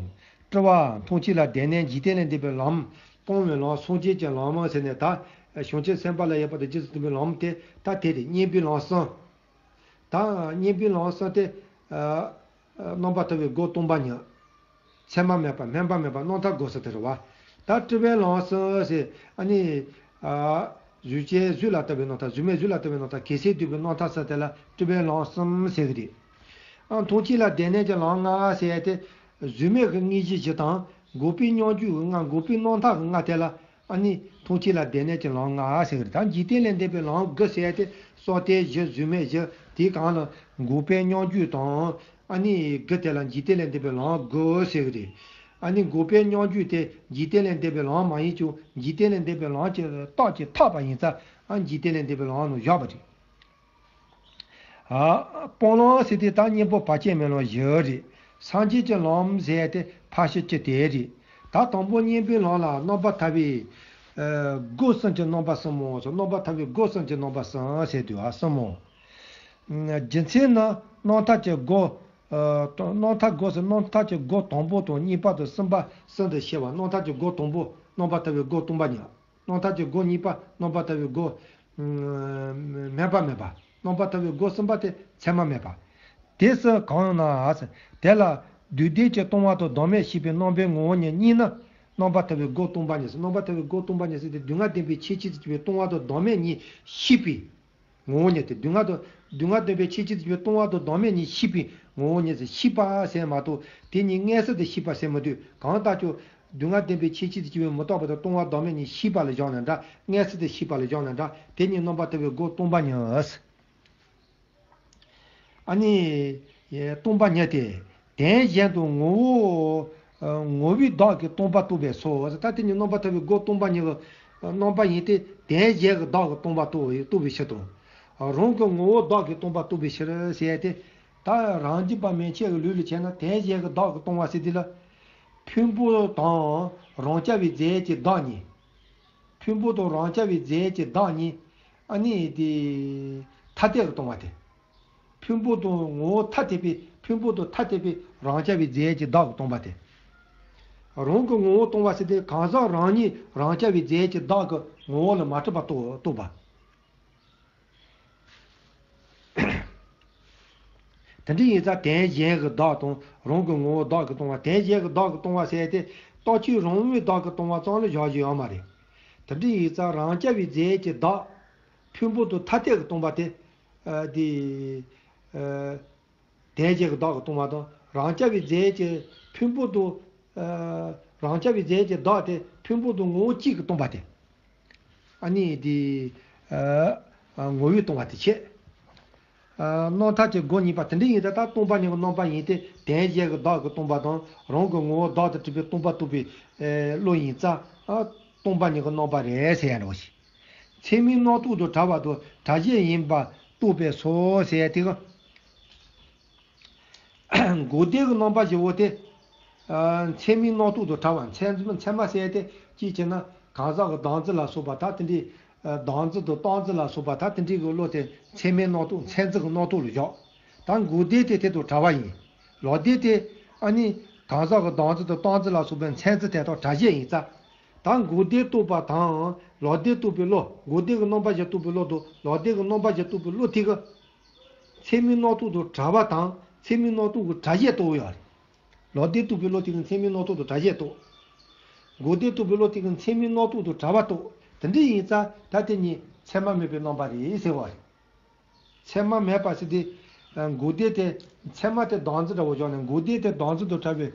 སྤྲུལ་པ། མཐོང་བྱེད་ལ་བདེ་གནས། འཇིག་རྟེན་ལས་འདས་པའི་ལམ། སྤངས་པའི་ལམ། སངས་རྒྱས་ཀྱི་ལམ་ཟེར་ནས་ད། བྱང་ཆུབ་སེམས་དཔའ་ལ་ཡོད་པ་དང་རྗེས་སུ་མཐུན་པའི་ལམ་དེ་ད་དེ་རེད། སྙན་པའི་ལམ་གསུམ། ད་སྙན་པའི་ལམ་གསུམ་དེ། ཨ། རྣམ་པར་ཐར་པའི་སྒོ་སྟོང་པ་ཉིད། མཚན་མ་མེད་པ། སྨོན་པ་མེད་པ། རྣམ་ཐར་སྒོམ་གསུམ་དེ་རེད་བ། ད་སྤྲུལ་པའི་ལམ་གསུམ་ཟེར། ཨ་ནི། ཨ། གཟུགས་ཅན་གཟུགས་ལ་ལྟ་བའི་རྣམ་ཐར། གཟུགས་མེད་གཟུགས་ལ་ལྟ་བའི་རྣམ་ཐར། གེགས་སེལ་བསྡུས་པའི་རྣམ་ཐར་ཟེར་དེ་ལ་སྤྲུལ་པའི་ལམ་གསུམ་ཟེར་གི་རེད། ཨ། མཐོང་ཆོས་ལ་བདེན་གནས་ཀྱི་ལམ་ལྔ་ཟེར་ཏེ། གཟུགས་མེད་ཀྱི་དངོས་གཞི་བཞི་དང་། འགོག་པའི་སྙོམས་འཇུག་གི་ལྔ། འགོག་པའི་རྣམ་ཐར་གྱི་ལྔ་དེ་ལ། ཨ་ནི་མཐོང་ཆོས་ལ་བདེན་གནས་ཀྱི་ལམ་ལྔ་ཟེར་གི་རེད། ད་འཇིག་རྟེན་ལས་འདས་པའི་ལམ་དགུ་ཟེར་ཏེ། བསམ་གཏན་བཞི། གཟུགས་མེད་བཞི། དེའི་སྒང་ལ་འགོག་པའི་སྙོམས་འཇུག་དང་། ཨ་ནི་དགུ་དེ་ལ་འཇིག་རྟེན་ལས་འདས་པའི་ལམ་དགུ་ཟེར་གི་རེད། ཨ་ནི་འགོག་པའི་སྙོམས་འཇུག་དེ་འཇིག་རྟེན་ལས་འདས་པའི་ལམ་མ་ཡིན་ཀྱང་། འཇིག་རྟེན་ལས་འདས་པའི་ལམ་གྱི་རྟགས་ཀྱིས་ཐེབས་པ་ཡིན་ཙང་། ཨ། འཇིག་རྟེན་ལས་འདས་པའི་ལམ་ནང་བཞག་པ་རེད། ཨ། སྤང་ལམ་ཟེར་དེ་ད་གཉེན་པོ་བར་ཆད་མེད་ལམ་བཞི་རེད། སངས་རྒྱས་ཀྱི་ལམ་ཟེར་དེ་ཕར་ཕྱིན་བཅུ་དེ་རེད། ད་དང་པོ་གཉེན་པོའི་ལམ་ལ་རྣམ་པར་ཐར་པའི། ཨ། སྒོ་གསུམ་གྱི་རྣམ་པ་གསུམ་མོ་ཟེར། རྣམ་པར་ཐར་པའི་སྒོ་གསུམ་གྱི་རྣམ་པ་གསུམ་ཟེར་དུས། ཨ། གསུམ་མོ། རྒྱུ་མཚན་ནི་རྣམ་ཐར་གྱི་སྒོ། ཨ། རྣམ་ཐར་སྒོ་ཟེར། རྣམ་ཐར་གྱི་སྒོ་དང་པོ་དང་གཉིས་པ་དང་གསུམ་པ་གསུམ་དུ་ཕྱེ་བ། རྣམ་ཐར་གྱི་སྒོ་དང་པོ་རྣམ་པར་ཐར་པའི་སྒོ་སྟོང་པ་ཉིད། རྣམ་ཐར་གྱི་སྒོ་གཉིས་པ་རྣམ་པར་ཐར་པའི་སྒོ། ཨ། སྨོན་པ་མེད་པ། རྣམ་པར་ཐར་པའི་སྒོ་གསུམ་པ་དེ་མཚན་མ་མེད་པ། དེ་སུ་གང་ཡང་ན་ཟེར། དེ་ལ་དུས་འདས་ཀྱི་སྟོང་པ་དང་བདག་མེད་ཤེས་པའི་རྣམ་པའི་ངོ་བོ་ཉིད་གཉིས་ནི། རྣམ་པར་ཐར་པའི་སྒོ་སྟོང་པ་ཉིད་ཟེར། རྣམ་པར་ཐར་པའི་སྒོ་སྟོང་པ་ཉིད་ཟེར་དེ། དུས་ངན་བདེན་པའི་ཁྱད་ཆོས་སུ་གྱུར་པའི་སྟོང་པ་དང་བདག་མེད་གཉིས་ཤེས་པའི་ངོ་བོ་ཉིད་དེ། དུས་ངན་དང་། དུས་ངན་བདེན་པའི་ཁྱད་ཆོས་སུ་གྱུར་པའི་སྟོང་པ་དང་བདག་མེད་གཉིས་ཤེས་པའི་ངོ་བོ་ཉིད་ཟེར། ཤེས་པ་ཟེར་མ་གཏོགས་དེ་གཉིས་མངོན་སུམ་དུ་ཤེས་པ་ཟེར་མི་འདུག། གང་ལྟར་ཀྱང་དུས་ངན་བདེན་པའི་ཁྱད་ཆོས་སུ་གྱུར་པའི་མི་རྟག་པ་དང་སྟོང་པ་བདག་མེད་གཉིས་ཤེས་པ་ལ་བཞག་ནའང་འདྲ། མངོན་སུམ་དུ་ཤེས་པ་ལ་བཞག་ནའང་འདྲ། དེ་གཉིས་རྣམ་པར་ཐར་པའི་སྒོ་སྟོང་པ་ཉིད། ཨ་ནི། སྟོང་པ་ཉིད་དེ། དོན་གཞན་དུ་ངོ་བོ། ངོ་བོའི་བདག་གིས་སྟོང་པ་རྟོགས་པས་སོ། ད་དེ་གཉིས་རྣམ་པར་ཐར་པའི་སྒོ་སྟོང་པ་ཉིད་ཀྱི་རྣམ་པ་ཡིན་ཏེ། དོན་གཞན་གྱི་བདག་གིས་སྟོང་པ་རྟོགས། རྟོགས་པའི་ཕྱིར་དང་། རང་གི་ངོ་བོ་བདག་གིས་སྟོང་པ་རྟོགས་པའི་ཕྱིར་ཟེར་ཏེ། ད་རང་རྒྱུད་པ་མན་ཆད་ཀྱི་ལུགས་ལ་བྱས་ན། དོན་གཞན་གྱི་བདག་གིས་སྟོང་པ་ཟེར་དུས་ལ། ཕུང་པོ་དང་རང་རྐྱ་བའི་རྫས་ཀྱི་བདག་གཉིས། ཕུང་པོ་དང་རང་རྐྱ་བའི་རྫས་ཀྱི་བདག་གཉིས། ཨ་ནི་དེ་ཐ་དད་དུ་སྟོང་པ་དེ། ཕུང་པོ་དང་ངོ་བོ་ཐ་དད་པའི། ཕུང་པོ་དང་ཐ་དད་པའི་རང་རྐྱ་བའི་རྫས་ཀྱི་བདག་གིས་སྟོང་པ་དེ། རང་གི་ངོ་བོ་སྟོང་པ་ཟེར་དུས། གང་ཟག་རང་ཉིད་རང་རྐྱ་བའི་རྫས་ཀྱི་བདག་གི་ངོ་བོ་ལ་མ་གྲུབ་པ་རྟོགས། རྟོགས་པ། དེ་འདྲ་ཡིན་ཙང་དོན་གཞན་གྱི་བདག་དང་རང་གི་ངོ་བོ་བདག་གིས་སྟོང་པ། དོན་གཞན་གྱི་བདག་གིས་སྟོང་པ་ཟེར་ཏེ། རྟགས་ཆོས་རང་མོས་བདག་གིས་སྟོང་པ་ཙམ་ལ་བཞག་རྒྱུ་ཡོད་མ་རེད། དེ་འདྲ་ཡིན་ཙང་རང་རྐྱ་བའི་རྫས་ཀྱི་བདག། ཕུང་པོ་དང་ཐ་དད་ཀྱིས་སྟོང་པ་དེ། ཨ། དེ། ཨ། དོན་གཞན་གྱི་བདག་གིས་སྟོང་པ་དང་། རང་རྐྱ་བའི་རྫས་ཀྱི་ཕུང་པོ་དང་། ཨ། རང་རྐྱ་བའི་རྫས་ཀྱི་བདག་དེ་ཕུང་པོ་དང་ངོ་བོ་གཅིག་གིས་སྟོང་པ་དེ། ཨ་ནི་དེ། ཨ། ངོ་བོས་སྟོང་པ་དེ་བྱས། ཨ། རྣམ་ཐར་གྱི་སྒོ་གཉིས་པ་དེ་འདྲ་ཡིན་ཙང་། ད་སྟོང་པ་ཉིད་ཀྱི་རྣམ་པ་ཡིན་ཏེ། དོན་གཞན་གྱི་བདག་གིས་སྟོང་པ་དང་། རང་གི་ངོ་བོ་བདག་ཏུ་གྲུབ་པའི་སྟོང་པ་རྟོགས་པའི། ཨ། བློ་ཡིན་ཙང་། ཨ། སྟོང་པ་ཉིད་ཀྱི་རྣམ་པ་རེད་ཟེར་ཡ་འདྲ་བོ་ཞིག། མཚན་མའི་རྣམ་རྟོག་དང་བྲལ་བ་དང་བྲལ་བྱེད་ཡིན་པ་རྟོགས་པས་སོ་ཟེར་ཡ་དེ་ག། འགོག་བདེན་གྱི་རྣམ་པ་བཞི་བོ་དེ། ཨ། མཚན་མའི་རྣམ་རྟོག་དང་བྲལ་བ། མཚན། མཚན་མ་ཟེར་ཡ་དེ་གཅིག་བྱས་ན་གང་ཟག་གི་བདག་འཛིན་ལ་སོགས་པ་ད་དེ་འདྲའི། ཨ། བདག་འཛིན་དང་སྟངས་འཛིན་ལ་སོགས་པ་ད་དེ་འདྲའི་གི་བློ་དེ་མཚན་མའི་རྣམ་རྟོག། མཚན་འཛིན་གྱི་རྣམ་རྟོག་ལ་བཞག། ད་འགོག་བདེན་དེ་དེ་དང་བྲལ་བ་ཡིན། ལོག་བདེན་དེ། ཨ་ནི་གང་ཟག་གི་བདག་འཛིན་དང་སྟངས་འཛིན་ལ་སོགས་པའི་མཚན་འཛིན་དེ་དག་བྲལ་བྱེད་ཡིན་ཙང་། ད་འགོག་བདེན་རྟོགས་པ་དང་ལོག་བདེན་རྟོགས་པའི་བློ། འགོག་བདེན་གྱི་རྣམ་པ་བཞི་རྟོགས་པའི་བློ་དང་ལོག་བདེན་གྱི་རྣམ་པ་བཞི་རྟོགས་པའི་བློ་དེ་གི། མཚན་མའི་རྣམ་རྟོག་དང་བྲལ་བ་དང་མཚན་མའི་རྣམ་རྟོག་གི་བྲལ་བྱེད་རྟོགས་ཡོད་རེད། ལོག་བདེན་རྟོགས་པའི་བློ་དེ་གི་མཚན་མའི་རྣམ་རྟོག་དང་བྲལ་བྱེད་རྟོགས། འགོག་བདེན་རྟོགས་པའི་བློ་དེ་གི་མཚན་མའི་རྣམ་རྟོག་དང་བྲལ་བ་རྟོགས། དེ་འདྲ་ཡིན་ཙང་ད་དེ་གཉིས་མཚན་མ་མེད་པའི་རྣམ་པ་རེད་ཟེར་བ་རེད། མཚན་མ་མེད་པ་ཟེར་དུས། ཨ། འགོག་བདེན་དེ། མཚན་མ་དེ་བདག་འཛིན་འདྲ་བོ་བཞག་ནས། འགོག་བདེན་དེ་བདག་འཛིན་དང་བྲལ་བའི་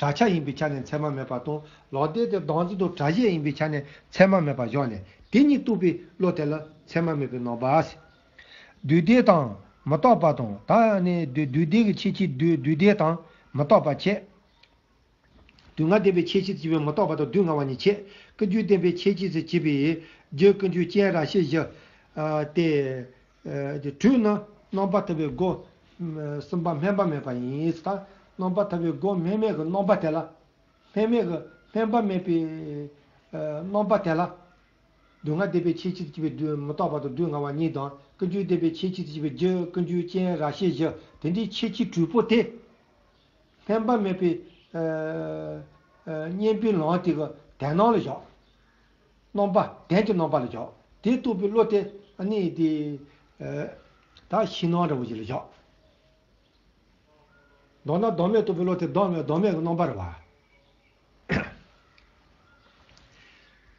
བྲལ་བྱ་ཡིན་པའི་ཆ་ནས་མཚན་མ་མེད་པ་དང་། ལོག་བདེན་དེ་བདག་འཛིན་དང་བྲལ་བྱེད་ཡིན་པའི་ཆ་ནས་མཚན་མ་མེད་པ་བཞག་ནས། དེ་གཉིས་རྟོགས་པའི་བློ་དེ་ལ་མཚན་མ་མེད་པའི་རྣམ་པ་ཟེར། དུས་འདས་དང་མི་རྟག་པ་དང་། ད་ནི་དུས། དུས་འདས་ཀྱི་ཁྱད་ཆོས་དུས། དུས་འདས་དང་མི་རྟག་པ་བྱས། དུས་ངན་བདེན་པའི་ཁྱད་ཆོས་སུ་གྱུར་པའི་མི་རྟག་པ་དང་དུས་ངན་པ་གཉིས་བྱས། ཀུན་འབྱུང་བདེན་པའི་ཁྱད་ཆོས་སུ་གྱུར་པའི་རྒྱུ་ཀུན་འབྱུང་རྐྱེན་རང་བཞིན་བཞི། ཨ། དེ། ཨ། དེ་དྲུག་ནི་རྣམ་པར་ཐར་པའི་སྒོ་གསུམ་པ་སྨོན་པ་མེད་པ་ཡིན་ཟེར། ད་རྣམ་པར་ཐར་པའི་སྒོ་སྨོན་མེད་ཀྱི་རྣམ་པ་དེ་ལ། སྨོན་མེད་ཀྱི། སྨོན་པ་མེད་པའི། ཨ། རྣམ་པ་དེ་ལ། དུས་ངན་བདེན་པའི་ཁྱད་ཆོས་སུ་གྱུར་པའི་དུས། མི་རྟག་པ་དང་དུས་ངན་པ་གཉིས་དང་། ཀུན་འབྱུང་བདེན་པའི་ཁྱད་ཆོས་སུ་གྱུར་པའི་རྒྱུ་ཀུན་འབྱུང་རྐྱེན་རང་བཞིན་བཞི། དེ་འདྲའི་ཁྱད་ཆོས་དྲུག་པོ་དེ། སྨོན་པ་མེད་པའི། ཨ། ཨ། གཉེན་པོའི་ལམ་དེ་གི་དོན་སྣང་ལ་བཞག། རྣམ་པ། དོན་གྱི་རྣམ་པ་ལ་བཞག། དེ་རྟོགས་པའི་བློ་དེ། ཨ་ནི་དེ། ཨ། ད་ཕྱི་སྣང་འདྲ་བོ་ཞིག་ལ་བཞག། མདོར་ན་བདག་མེད་རྟོགས་པའི་བློ་དེ་བདག་མེད། བདག་མེད་ཀྱི་རྣམ་པ་རེད་བ།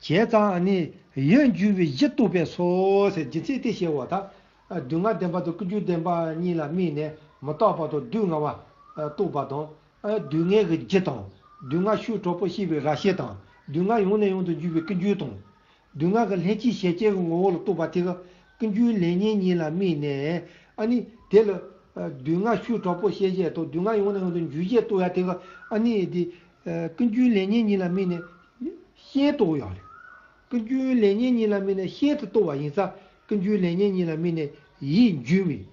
བྱས་ཙང་ནི་ཡིད་འགྱུར་བའི་གཞི་རྟོགས་པས་སོ་ཟེར། རྒྱུ་མཚན་དེ་བཤད་པ་དང་། སྡུག་བསྔལ་བདེན་པ་དང་ཀུན་འབྱུང་བདེན་པ་གཉིས་ལ་དམིགས་ནས་མི་རྟག་པ་དང་སྡུག་བསྔལ་བ་རྟོགས་པ་དང་། སྡུག་བསྔལ་གྱི་རྒྱུ་དང་། སྡུག་བསྔལ་ཤུགས་དྲག་པོ་སྐྱེ་བའི་རང་བཞིན་དང་། སྡུག་བསྔལ་ཡང་ནས་ཡང་དུ་འབྱུང་བའི་ཀུན་འབྱུང་དང་། སྡུག་བསྔལ་གྱི་ལྷན་སྐྱེས་ཞེས་བྱ་གི་ངོ་བོ་ལ་རྟོགས་པ་དེ་གི་ཀུན་འབྱུང་ལེགས་ཉེས་གཉིས་ལ་དམིགས་ནས། ཨ་ནི་དེ་ལ་སྡུག་བསྔལ་ཤུགས་དྲག་པོ་སྐྱེ་བྱེད་དང་སྡུག་བསྔལ་ཡང་ནས་ཡང་དུ་འབྱུང་བྱེད་རྟོགས་ཡ་དེ་གི་ཨ་ནི་དེ་ཀུན་འབྱུང་ལེགས་ཉེས་གཉིས་ལ་དམིགས་ནས་ཤན་རྟོགས་ཡོད་རེད། ཀུན་འབྱུང་ལེགས་ཉེས་གཉིས་ལ་དམིགས་ནས་ཤན་དུ་རྟོགས་པ་ཡིན་ཙང་ཀུན་འབྱུང་ལེགས་ཉེས་གཉིས་ལ་དམིགས་ནས་ཡིད་འགྱུར་བའི།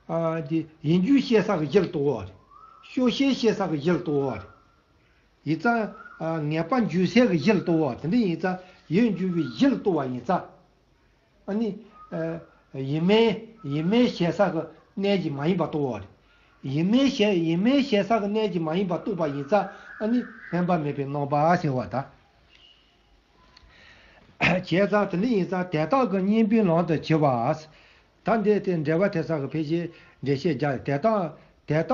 ཨ་དེ་ཡིད་འགྱུར་ཞེ་ས་གི་གཞི་ལ་རྟོགས་པ་རེད། སྐྱོ་ཤས་ཞེ་ས་གི་གཞི་ལ་རྟོགས་པ་རེད། ཡིན་ཙང་། ཨ་ངེས་པ་འགྱུར་སའི་གི་གཞི་ལ་རྟོགས་པ་དེ་འདྲ་ཡིན་ཙང་ཡིད་འགྱུར་བའི་གཞི་ལ་རྟོགས་པ་ཡིན་ཙང་། ཨ་ནི། ཨ་ཡིན་མིན་ཡིན་མིན་ཞེ་ས་གི་གནས་ཀྱིས་མ་ཡིན་པ་རྟོགས་པ་རེད། ཡིན་མིན་ཞེ་ཡིན་མིན་ཞེ་ས་གི་གནས་ཀྱིས་མ་ཡིན་པ་རྟོགས་པ་ཡིན་ཙང་ཨ་ནི་སྨོན་པ་མེད་པའི་རྣམ་པ་ཟེར་བ་དང་། བྱས་ཙང་དེ་འདྲ་ཡིན་ཙང་དེ་དག་གི་གཉེན་པོའི་ལམ་དུ་གྱུར་པ། ད་འདི་དེ་འགྲེལ་པ་དེ་ས་གི་ཕལ་ཆེར་འགྲེལ་བཤད་རྒྱག་དེ་དག་དེ་དག་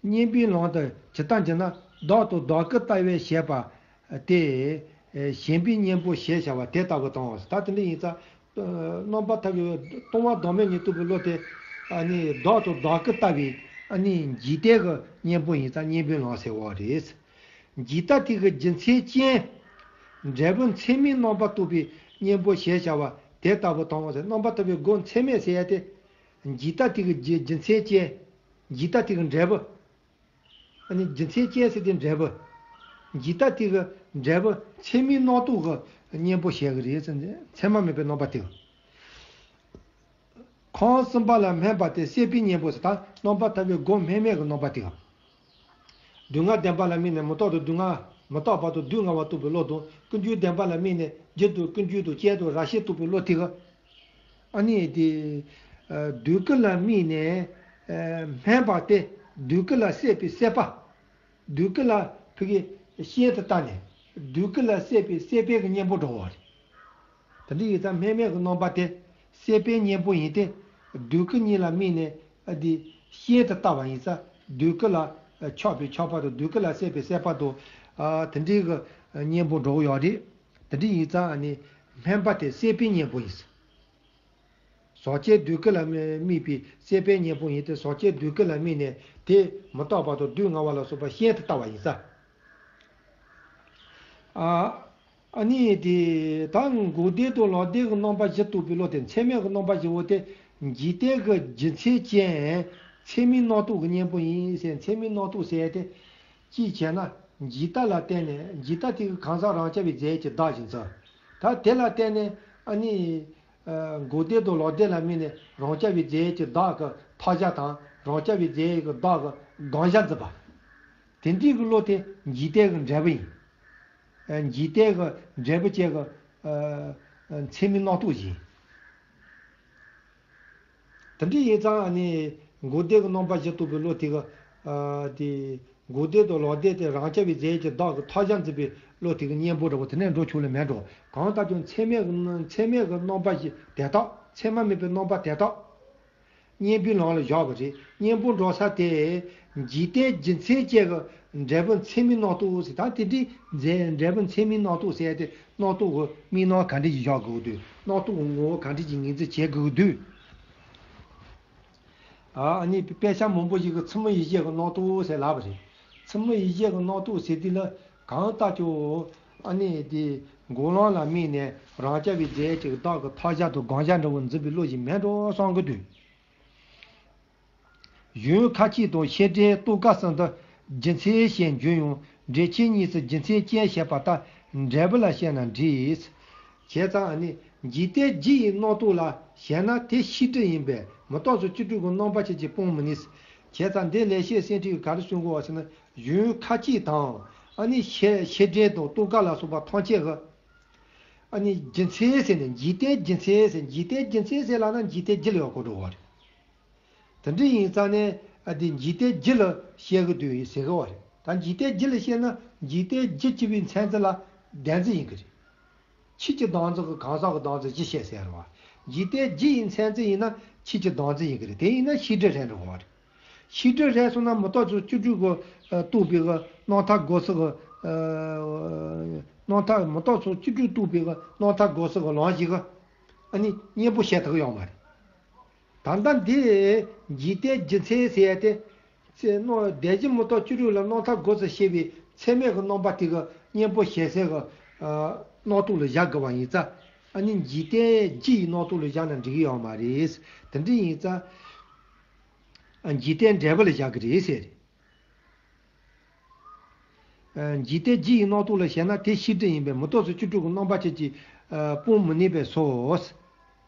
གཉེན་པོའི་ལམ་དུ་ཇི་ལྟར་འགྱུར་ན། བདག་དང་བདག་གི་ལྟ་བས་བྱས་པ་སྟེ། ཞེན་པའི་གཉེན་པོ་ཞེས་བྱ་བ་དེ་ལྟ་བུ་དང་། ད་དེ་འདྲ་ཡིན་ཙང་། རྣམ་པ་ཐར་པའི་སྟོང་པ་བདག་མེད་ཉིད་རྟོགས་པའི་བློ་དེ། ཨ་ནི་བདག་དང་བདག་གི་ལྟ་བའི་ཨ་ནི་འཇིག་རྟེན་གྱི་གཉེན་པོ་ཡིན་ཙང་གཉེན་པོའི་ལམ་ཟེར་བ་རེད། འཇིག་ལྟ་དེ་གི་རྒྱུ་མཚན་ཅན། འབྲས་བུ་ཚད་མའི་རྣམ་པ་རྟོགས་པའི་གཉེན་པོ་ཞེས་བྱ་བ་དེ་ལྟ་བུ་དང་ཟེར། རྣམ་པ་ཐར་པའི་སྒོ་ཚད་མས་ཟེར་ཡ་དེ། འཇིག་ལྟ་དེ་གི་རྒྱུ་རྒྱུ་མཚན་ཅན། འཇིག་ལྟ་དེ་གི་འབྲས་བུ། ཨ་ནི་རྒྱུ་མཚན་ཅན་ཟེར་དེ་འབྲས་བུ། འཇིག་ལྟ་དེ་གི་འབྲས་བུ་ཚད་མའི་རྣམ་རྟོག་གི་གཉེན་པོ་བྱེད་གི་རེད་ཟེར་ནས་ཚད་མ་མེད་པའི་རྣམ་པ་དེ། ཁམས་གསུམ་པ་ལ་སྨོན་པ་སྟེ་སྲེད་པའི་གཉེན་པོ་ཟེར། ད་རྣམ་པ་ཐར་པའི་སྒོ་སྨོན་མེད་ཀྱི་རྣམ་པ་དེ། སྡུག་བསྔལ་བདེན་པ་ལ་དམིགས་ནས་མི་རྟག་ཏུ་སྡུག་བསྔལ་མི་རྟག་པ་དང་སྡུག་བསྔལ་བ་རྟོགས་པའི་བློ་དང་། ཀུན་འབྱུང་བདེན་པ་ལ་དམིགས་ནས་རྒྱུ་དང་ཀུན་འབྱུང་དང་རྐྱེན་དང་རང་བཞིན་རྟོགས་པའི་བློ་དེ་གི། ཨ་ནི་དེ། ཨ་བདུད་ཀུན་ལ་དམིགས་ནས། ཨ་སྨོན་པ་སྟེ། བདུད་ཀུན་ལ་སྲེད་པའི་སྲེད་པ། བདུད་ཀུན་ལ་ཕ་གི་ཤན་དུ་བལྟས་ནས། བདུད་ཀུན་ལ་སྲེད་པའི་སྲེད་པའི་གི་གཉེན་པོ་འགྲོ་བ་རེད། དེ་འདྲ་ཡིན་ཙང་སྨོན་མེད་ཀྱི་རྣམ་པ་དེ་སྲེད་པའི་གཉེན་པོ་ཡིན་ཏེ། བདུད་ཀུན་གཉིས་ལ་དམིགས་ནས་ཨ་དེ་ཤན་དུ་བལྟས་པ་ཡིན་ཙང་བདུད་ཀུན་ལ་ཆགས་པའི་ཆགས་པ་དང་བདུད་ཀུན་ལ་སྲེད་པའི་སྲེད་པ་དང་། ཨ་དེ་འདྲའི་གི་གཉེན་པོ་འགྲོ་གི་ཡོད་རེད། དེ་འདྲ་ཡིན་ཙང་ཨ་ནི་སྨོན་པ་དེ་སྲེད་པའི་གཉེན་པོ་ཡིན། ཟག་བཅས་བདུད་ཀུན་ལ་དམིགས་པའི་སྲེད་པའི་གཉེན་པོ་ཡིན་ཏེ། ཟག་བཅས་བདུད་ཀུན་ལ་དམིགས་ནས་དེ་མི་རྟག་པ་དང་སྡུག་བསྔལ་བ་ལ་སོགས་པ་ཤན་དུ་བལྟས་པ་ཡིན་ཙང་། ཨ་ཨ་ནི་དེ་ད་འགོག་བདེན་དང་ལོག་བདེན་གྱི་རྣམ་པ་བཞི་རྟོགས་པའི་བློ་དེ། ཚད་མེད་ཀྱི་རྣམ་པ་བཞི་བོ་དེ་འཇིག་རྟེན་གྱི་རྒྱུ་མཚན་ཅན། ཚད་མའི་རྣམ་རྟོག་གི་གཉེན་པོ་ཡིན་ཟེར། ཚད་མའི་རྣམ་རྟོག་ཟེར་ཡ་དེ་ཅིས་བྱས་ན་འཇིག་ལྟ་ལ་བརྟེན་ནས། འཇིག་ལྟ་དེ་གི་གང་ཟག་རང་རྐྱ་བའི་རྫས་ཀྱི་བདག་བཞིན་དུ། ད་དེ་ལ་བརྟེན་ནས་ཨ་ནི། ཨ་འགོག་བདེན་དང་ལོག་བདེན་ལ་དམིགས་ནས་རང་རྐྱ་བའི་རྫས་ཀྱི་བདག་གི་མཐའ་བཞག་དང་རང་རྐྱ་བའི་རྫས་ཀྱི་བདག་གི་དགང་བཞག་འཛིན་པ། དེ་འདྲའི་གི་བློ་དེ་འཇིག་རྟེན་གྱི་འབྲས་བུ་ཡིན། ཨ་འཇིག་རྟེན་གྱི་འབྲས་བུ་ཅན་གྱི་ཨ་ཨ་ཚད་མའི་རྣམ་རྟོག་ཡིན། དེ་འདྲ་ཡིན་ཙང་ཨ་ནི་འགོག་བདེན་གྱི་རྣམ་པ་བཞི་རྟོགས་པའི་བློ་དེ་གི། ཨ་དེ་འགོག་བདེན་དང་ལོག་བདེན་དེ་རང་རྐྱ་བའི་རྫས་ཀྱི་བདག་གི་མཐའ་བཞག་འཛིན་པའི་བློ་དེ་གི་གཉེན་པོ་འདྲ་བོ་དེ་ནས་འགྲོ་ཆོག་ལེ་མེད་འགྲོ། གང་ལྟར་ཀྱང་ཚད་མེད་ཀྱི་ཚད་མེད་ཀྱི་རྣམ་པ་བཞི་དེ་དག་ཚད་མ་མེད་པའི་རྣམ་པ་དེ་དག་གཉེན་པོའི་ལམ་ལ་བཞག་པ་རེད། གཉེན་པོ་འགྲོ་ས་དེ་འཇིག་རྟེན་རྒྱུ་མཚན་ཅན་གྱི་འབྲས་བུ་ཚད་མའི་རྣམ་རྟོག་ཟེར། ད་དེ་འདྲའི་རྫས་འབྲས་བུ་ཚད་མའི་རྣམ་རྟོག་ཟེར་ཏེ་རྣམ་རྟོག་གི་དམིགས་རྣམ་ག་འདྲ་ཞིག་བཞག་དགོས་འདུག་རྣམ་རྟོག་གི་ངོ་བོ་ག་འདྲ་ཞིག་ངོས་འཛིན་བྱེད་དགོས་འདུག་ཨ་ནི་དཔེ་ཆ་མང་པོ་ཞིག་གི་ཚད་མ་ཡིད་བྱེད་ཀྱི་རྣམ་རྟོག་ཟེར་ལབ་པ་རེད། ཚད་མ་ཡིད་བྱེད་ཀྱི་རྣམ་རྟོག་ཟེར་དུས་ལ་གང་ལྟར་ཀྱང་ཨ་ནི་དེ་འགོག་ལམ་ལ་དམིགས་ནས་རང་རྐྱ་བའི་རྫས་ཀྱི་བདག་གི་མཐའ་བཞག་དང་དགང་བཞག་འདྲ་བོ་འཛིན་པའི་བློ་ཞིག་མེད་འགྲོ་བསམ་གྱི་འདུག་གཞན་ཁ་ཅིག་དང་ཤེས་སྒྲའི་རྟོག་པ་གསུམ་དུ་རྒྱུ་མཚན་ཞེས་འབྱུང་ཡང་འགྲེལ་ཆེན་གཉིས་སུ་རྒྱུ་མཚན་ཅན་བཤད་པ་ལྟར་འབྲས་བུ་ལ་བཤད་ན་འགྲིག་བྱས་ཙང་ནི་འཇིག་རྟེན་རྒྱུ་ཡི་རྣམ་རྟོག་ལ་བཤད་ན་དེ་ཤེས་སྒྲ་ཡིན་པས་མི་རྟག་སོགས་བཅུ་དྲུག་གི་རྣམ་པ་ཅན་གྱིས་སྤང་མི་ནུས། བྱས་ཙང་འདིར་ལེགས་བཤད་སེང་ཕྲེང་གིས་ག་རེ་གསུང་གི་ཡོད་ཟེར་ན། གཞན་ཁ་ཅིག་དང་ཨ་ནི་ཤེས་ཤེས་སྒྲ་དང་རྟོག་པ་ལ་སོགས་པ་ཐམས་ཅད་ཀྱི་ཨ་ནི་རྒྱུ་མཚན་ཟེར་ནས་འཇིག་རྟེན་རྒྱུ་མཚན་ཟེར། འཇིག་རྟེན་རྒྱུ་མཚན་ཟེར་ལབ་ན་འཇིག་རྟེན་རྒྱུ་ལ་ཡོད་དགོས་འགྲོ་བ་རེད། དེ་འདྲ་ཡིན་ཙང་ནས་ཨ་དེ་འཇིག་རྟེན་རྒྱུ་ལ་བཤད་གི་འདུག་ཟེར་གི་བ་རེད། ད་འཇིག་རྟེན་རྒྱུ་ལ་བཤད་ན་འཇིག་རྟེན་རྒྱུ་བྱས་པའི་མཚན་ཉིད་ལ་བདེན་འཛིན་ཡིན་གི་རེད། ཆོས་ཀྱི་བདག་འཛིན་གྱི་གང་ཟག་གི་བདག་འཛིན་གཞི་བྱས་ཟེར་བ། འཇིག་རྟེན་རྒྱུ་ཡི་མཚན་ཉིད་ཡིན་ན་ཆོས་ཀྱི་བདག་འཛིན་ཡིན་གི་རེད། དེ་ཡིན་ན་ཤེས་སྒྲ་རེད་འགྲོ་བ་རེད། ཤེས་སྒྲ་རེད་སོང་ན་མི་རྟག་སོགས་བཅུ་དྲུག་གི་རྟོག་པའི་གི་རྣམ་ཐར་སྒོ་གསུམ་གི་ ཨ་རྣམ་ཐར་མུ་སྟེགས་ཚོགས་བཅུ་དྲུག་གཏུགས་པའི་གི་རྣམ་ཐར་དགོངས་གསལ་གི་ལམ་ཞིག་གི་ཨ་ནི་སྙན་པོ་བཤད་ཐུབ་ཡོད་མ་རེད། ད་ལྟ་འདི་འཇིག་རྟེན་རྒྱུ་མཚན་ཟེར་ཡ་དེ། ཚེ་རྣམ་སྡེ་བཞི་མུ་སྟེགས་བཅུ་དྲུག་ལ་རྣམ་ཐར་དགོངས་གསལ་བཤད་པའི་ཚད་མའི་གི་རྣམ་པ་དེ་གི་སྙན་པོ་ཞལ་གསལ་གི་ཨ་རྣམ་རྟོག་ལ་བཞག་དགོས་པ་ཡིན་ཙང་། ཨ་ནི་འཇིག་རྟེན་རྒྱུ་ཡི་རྣམ་རྟོག་ལ་བཞག་ན་འགྲིག་གི་ཡོད་མ་རེད། དེ་འདྲ་ཡིན་ཙང་། ཨ་འཇིག་རྟེན་འབྲས་བུ་ལ་བཞག་གི་རེད་ཟེར། ཨ་འཇིག་རྟེན་རྒྱུ་ཡི་རྣམ་རྟོག་ལ་བཞག་ན་དེ་ཤེས་སྒྲིབ་ཡིན་པས་མུ་སྟེགས་ཚོགས་བཅུ་དྲུག་གི་རྣམ་པ་ཅན་གྱི་ཨ་སྤོང་མི་ནུས་པས་སོ།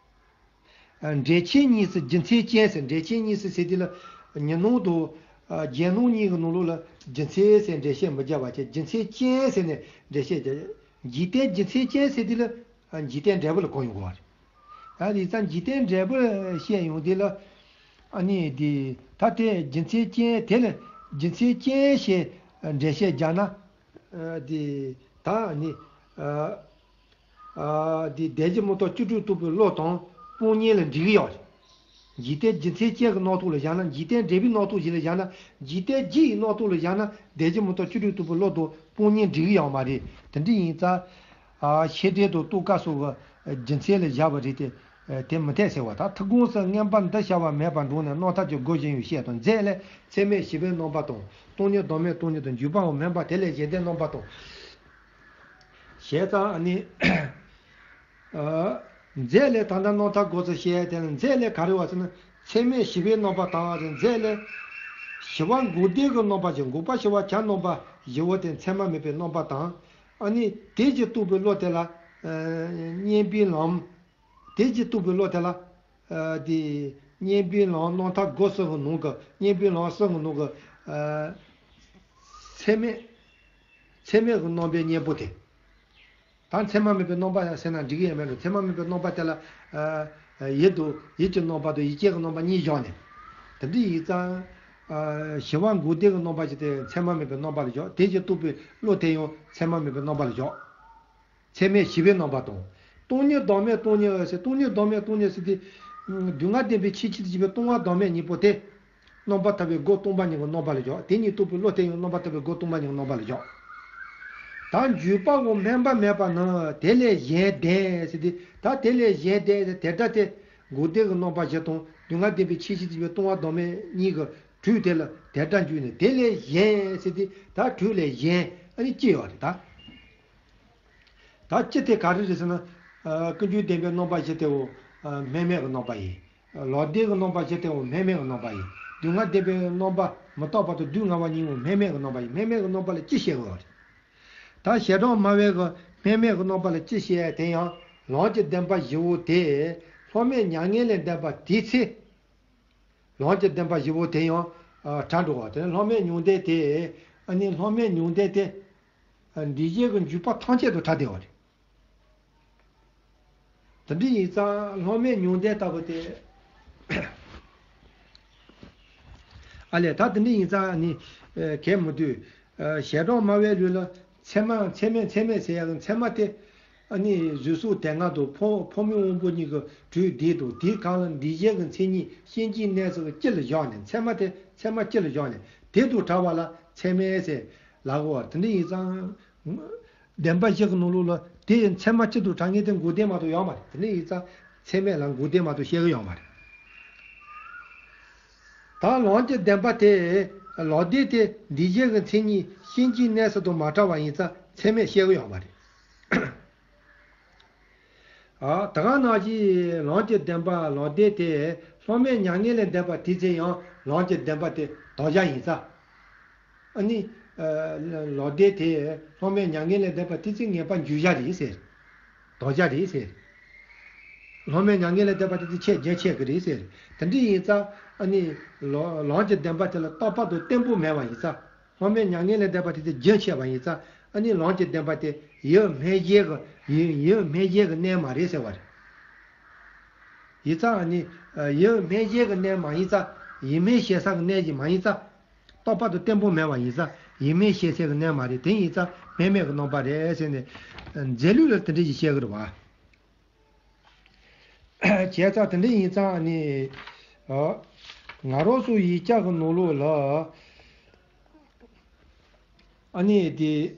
ཨ་འགྲེལ་ཆེན་གཉིས་སུ་རྒྱུ་མཚན་ཅན་ཟེར། འགྲེལ་ཆེན་གཉིས་སུ་ཟེར་དུས་ལ་ཉོན་མོངས་དང་ཨ་རྒྱན་སྣང་གཉིས་ཀྱི་ནང་ལོགས་ལ་རྒྱུ་མཚན་ཟེར་འགྲེལ་བཤད་མི་རྒྱག་པ་བྱས། རྒྱུ་མཚན་ཅན་ཟེར་ནས་འགྲེལ་བཤད་རྒྱག་འཇིག་རྟེན་རྒྱུ་མཚན་ཅན་ཟེར་དུས་ལ་ཨ་འཇིག་རྟེན་འབྲས་བུ་ལ་གོ་ཡོང་གི་རེད། ད་དེ་ཙང་འཇིག་རྟེན་འབྲས་བུ་བཤད་ཡོང་དུས་ལ། ཨ་ནི་དེ་ད་དེ་རྒྱུ་མཚན་ཅན་དེ་ལ་རྒྱུ་མཚན་ཅན་ཞེས་འགྲེལ་བཤད་རྒྱག་ན། ཨ་དེ་ད་ཨ་ནི་ཨ་ཨ་དེ་སྡེ་བཞི་མུ་སྟེགས་བཅུ་དྲུག་གཏུགས་པའི་བློ་དང་སྤོང་གཉེན་ལ་འགྲིག་གི་ཡོད་རེད། འཇིག་རྟེན་རྒྱུ་མཚན་ཅན་གྱི་རྣམ་རྟོག་ལ་བཞག་ན། འཇིག་རྟེན་འབྲས་བུའི་རྣམ་རྟོག་ཞིག་ལ་བཞག་ན། འཇིག་རྟེན་རྒྱུ་ཡི་རྣམ་རྟོག་ལ་བཞག་ན། སྡེ་བཞི་མུ་སྟེགས་བཅུ་དྲུག་གཏུགས་པའི་བློ་དང་སྤོང་གཉེན་འགྲིག་གི་ཡོད་མ་རེད། དེ་འདྲ་ཡིན་ཙང་། ཨ་ཤེས་སྒྲིབ་དང་རྟོག་ག་སོགས་ཀྱི་རྒྱུ་མཚན་ལ་བཞག་པ་རེད་དེ། དེ་མི་འཐད་ཟེར་བ་དང་། ཐུགས་དགོངས་སུ་མངོན་པར་འདི་བྱ་བ་མེད་པར་འགྲོ་ནས་རྣམ་ཐར་གྱི་སྒོ་བཞི་ཡང་བཤད་དོ། མཛད་ལས་ཚད་མས་ཞི་བའི་རྣམ་པ་དང་། སྟོང་ཉིད་བདག་མེད་སྟོང་ཉིད་དང་། འཇུག་པའམ་སྨོན་པ་དེ་ལས་གཞན་ལྡན་རྣམ་པ་དང་། ཞེས་ཙང་ཨ་ནི། ཨ་མཛད་ལས་ད་ལྟ་རྣམ་ཐར་དགོངས་གསལ་བཤད་དེ་ལ་མཛད་ལས་ག་རེ་བ་ཟེར་ན། ཚད་མས་ཞི་བའི་རྣམ་པ་དང་ཟེར། མཛད་ལས་ཞི་བ་འགོག་བདེན་གྱི་རྣམ་པ་བཞི། འགོག་པ་ཞི་བ་བྱ་རྣམ་པ་བཞི་བོ་དེ་མཚན་མ་མེད་པའི་རྣམ་པ་དང་། ཨ་ནི་དེ་བཞིན་རྟོགས་པའི་བློ་དེ་ལ་ཨ་མཉམ་པའི་ལམ། དེ་བཞིན་རྟོགས་པའི་བློ་དེ་ལ་ཨ་དེ་མཉམ་པའི་ལམ། རྣམ་ཐར་སྒོ་གསུམ་གྱི་ནང་གི་མཉམ་པའི་ལམ་གསུམ་གྱི་ནང་གི་ཨ་ཚད་མས། ཚད་མས་ཀྱི་རྣམ་པའི་གཉེན་པོ་དེ། ད་མཚན་མ་མེད་པའི་རྣམ་པ་ཟེར་ན་འགྲིག་གི་ཡོད་མེད་རུང་། མཚན་མ་མེད་པའི་རྣམ་པ་དེ་ལ་ཨ་ཡིད་དུ་ཡིད་ཀྱི་རྣམ་པ་དང་ཡིད་ཅན་གྱི་རྣམ་པ་གཉིས་བཞག་ནས། དེ་འདྲ་ཡིན་ཙང་། ཨ་ཞི་བ་འགོག་བདེན་གྱི་རྣམ་པ་ཞིག་དེ་མཚན་མ་མེད་པའི་རྣམ་པ་ལ་བཞག་དེ་བཞིན་རྟོགས་པའི་བློ་དེ་ཡང་མཚན་མ་མེད་པའི་རྣམ་པ་ལ་བཞག་ཚད་མས་ཞི་བའི་རྣམ་པ་དང་། སྟོང་ཉིད་བདག་མེད་སྟོང་ཉིད་ཟེར། སྟོང་ཉིད་བདག་མེད་སྟོང་ཉིད་ཟེར་དུས། སྡུག་བསྔལ་བདེན་པའི་ཆོས་ཅན་དུ་གྱུར་པའི་སྟོང་པ་བདག་མེད་གཉིས་པོ་དེ། རྣམ་པར་ཐར་པའི་སྒོ་སྟོང་པ་ཉིད་ཀྱི་རྣམ་པ་ལ་བཞག་དེ་ཉིད་རྟོགས་པའི་བློ་དེ་ཡང་རྣམ་པར་ཐར་པའི་སྒོ་སྟོང་པ་ཉིད་ཀྱི་རྣམ་པ་ལ་བཞག་ད་འཇུག་པའམ་སྨོན་པ་མེད་པ་ནི་དེ་ལས་གཞན་ལྡན་ཟེར་དུས། ད་དེ་ལས་གཞན་ལྡན་ཟེར་དེ་སྒྲ་དེ་འགོག་བདེན་གྱི་རྣམ་པ་བཞི་དང་སྡུག་བསྔལ་བདེན་པའི་ཆོས་ཅན་དུ་གྱུར་པའི་སྟོང་པ་བདག་མེད་གཉིས་ཀྱི་དྲུག་དེ་ལ་དེ་སྒྲ་འཇུག་ནས། དེ་ལས་གཞན་ཟེར་དུས་ད་དྲུག་ལས་གཞན་ཨ་ནི་གཅིག་ཡོད་རེད་ད། ད་སྤྱི་དེ་ག་རེ་རེད་ཟེར་ན། ཨ་ཀུན་འབྱུང་བདེན་པའི་རྣམ་པ་བཞི་དེའོ། ཨ་སྨོན་མེད་ཀྱི་རྣམ་པ་ཡིན། ལོག་ལྟའི་གི་རྣམ་པ་བཞི་དེའོ་སྨོན་མེད་ཀྱི་རྣམ་པ་ཡིན། སྡུག་བསྔལ་བདེན་པའི་རྣམ་པ་མི་རྟག་པ་དང་སྡུག་བསྔལ་བ་གཉིས་པོ་སྨོན་མེད་ཀྱི་རྣམ་པ་ཡིན། སྨོན་མེད་ཀྱི་རྣམ་པ་ལ་ཅི་བཤད་དགོས་རེད། ད་ཞལ་གྲངས་སྨྲ་བའི་གི་སྨོན་མེད་ཀྱི་རྣམ་པ་ལ་ཅི་བཤད། དེ་ཡང་ལམ་གྱི་བདེན་པ་བཞི་བོ་དེ་སློབ་མས་མྱ་ངན་ལས་འདས་པ་དེའི་ཚེ། ལམ་གྱི་བདེན་པ་བཞི་བོ་དེ་ཡང་ཨ་བྲལ་འགྲོ་བ་དེ་ནི་སློབ་མའི་མྱང་འདས་དེ། ཨ་ནི་སློབ་མའི་མྱང་འདས་དེ་ཨ་འདུས་བྱས་ཀྱི་འཇུག་པ་ཐམས་ཅད་དུ་བྲལ་བསྡད་པ་རེད། དེ་འདྲ་ཡིན་ཙང་སློབ་མའི་མྱང་འདས་ལྟ་བུ་དེ། ཨ་ལས་ད་དེ་འདྲ་ཡིན་ཙང་ནི་ཨ་གལ་མི་འདུག་ཨ་ཞལ་གྲངས་སྨྲ་བའི་ལུགས་ལ་ཚད་མ་ཚད་མས་ཚད་མས་ཟེར་ཡག་གི་ཚད་མ་དེ། ཨ་ནི་གཟུགས་སོགས་དེ་ལྔ་དང་ཕོ་ཕོ་མོའི་དབང་པོ་གཉིས་ཀྱི་དྲུག་བསྡུས་དང་། དེའི་སྒང་ལ་འདུས་བྱས་ཀྱི་མཚན་ཉིད་ཤེས་བྱའི་གནས་སུ་སྤྱི་ལ་བཞག་ནས། ཚད་མ་དེ་ཚད་མ་སྤྱི་ལ་བཞག་ནས་དེ་དང་བྲལ་བ་ལ་ཚད་མས་ཟེར་ལབ་དགོས་པ་རེད། དེ་འདྲ་ཡིན་ཙང་། བདེན་པ་བཞི་གི་ནང་ལོགས་ལ་དེ་ཚད་མ་སྤྱི་དང་བྲལ་མཁན་དེ་འགོག་བདེན་མ་གཏོགས་ཡོད་མ་རེད། དེ་འདྲ་ཡིན་ཙང་ཚད་མས་ལ་འགོག་བདེན་མ་གཏོགས་བཤད་གི་ཡོད་མ་རེད། ད་ལམ་གྱི་བདེན་པ་དེ། ལོག་ལྟའི་དེ་འདུས་བྱས་ཀྱི་མཚན་ཉིད་ཤེས་བྱའི་གནས་སུ་དང་མ་བྲལ་བ་ཡིན་ཙང་ཚད་མས་བཤད་གི་ཡོད་མ་རེད། ཨ་ད་ག་ནང་བཞིན་ལམ་གྱི་བདེན་པ་ལོག་ལྟའི་དེ་སློབ་མས་མྱ་ངན་ལས་འདས་པ་དེའི་ཚེ་ཡང་ལམ་གྱི་བདེན་པ་དེ་དོར་བྱ་ཡིན་ཙང་། ཨ་ནི་ཨ་ལོག་ལྟའི་དེ་སློབ་མས་མྱ་ངན་ལས་འདས་པ་དེའི་ཚེ་ངེས་པར་འཇུག་བྱ་རེད་ཟེར། དོར་བྱ་རེད་ཟེར། སློབ་མས་མྱ་ངན་ལས་འདས་པ་དེ་ཚེ་ཆད་རྒྱུན་ཆད་ཀྱི་རེད་ཟེར། དེ་འདྲ་ཡིན་ཙང་ཨ་ནི་ལོ་ལམ་གྱི་བདེན་པ་དེ་ལ་རྟག་པ་དང་བརྟན་པོ་མེད་པ་ཡིན་ཙང་། སློབ་མས་མྱ་ངན་ལས་འདས་པ་དེ་ཚེ་རྒྱུན་ཆད་པ་ཡིན་ཙང་། ཨ་ནི་ལམ་གྱི་བདེན་པ་དེ་ཡིད་སྨོན་བྱེད་ཀྱི་ཡིད་ཡིད་སྨོན་བྱེད་ཀྱི་གནས་མ་རེད་ཟེར་བ་རེད། ཡིན་ཙང་ཨ་ནི་ཡིད་སྨོན་བྱེད་ཀྱི་གནས་མ་ཡིན་ཙང་། ཡིད་སྨོན་བྱེད་ས་གི་གནས་ཤིག་མ་ཡིན་ཙང་། རྟག་པ་དང་བརྟན་པོ་མེད་པ་ཡིན་ཙང་ཡིད་སྨོན་བྱེད་ས་གི་གནས་མ་རེད། དེ་ཡིན་ཙང་སྨོན་མེད་ཀྱི་རྣམ་པ་རེད་ཟེར་ནས་མཛད་ལུགས་ལ་དེ་འདྲ་ཞིག་བཤད་ཀྱི་རེད་བ། བྱས་ཙང་དེ་འདྲ་ཡིན་ཙང་ནི། ཨ་ང་རང་ཚོ་ཡིག་ཆ་གི་ནང་ལོགས་ལ། ཨ་ནི་དེ།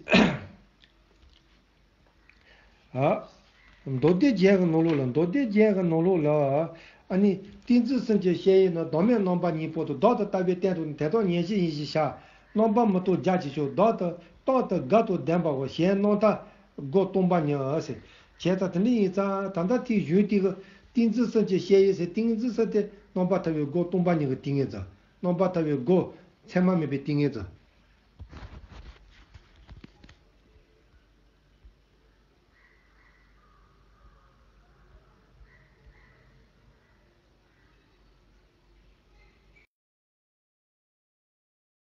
ཨ། མདོ་སྡེ་རྒྱན་གྱི་ནང་ལོགས་ལ། མདོ་སྡེ་རྒྱན་གྱི་ནང་ལོགས་ལ། ཨ་ནི་ཏིང་འཛིན་གསུམ་གྱི་བཤད་ཡུལ་ནི། བདག་མེད་རྣམ་པ་གཉིས་པོ་དང་། བདག་ཏུ་ལྟ་བའི་རྟེན་དང་ནི། དེ་དག་ཉེར་ཞི་ཡིན་ཞེས་བྱ། རྣམ་པར་མི་རྟོག་རྒྱ་ཆེར་ཕྱོགས། བདག་ཏུ་རྟག་ཏུ་དགག་དང་ལྡན་པའོ། གཞན་རྣམ་དག་སྒོ་སྟོང་པ་ཉིད་ཟེར། བྱས་ཙང་དེ་འདྲ་ཡིན་ཙང་། ད་ལྟ་དེའི་གཞུང་དེ་གི་ཏིང་འཛིན་གསུམ་གྱི་བཤད་ཡུལ་ཟེར། ཏིང་འཛིན་གསུམ་དེ་རྣམ་པར་ཐར་པའི་སྒོ་སྟོང་པ་ཉིད་ཀྱི་ཏིང་ངེ་འཛིན། རྣམ་པར་ཐར་པའི་སྒོ་མཚན་མ་མེད་པའི་ཏིང་ངེ་འཛིན།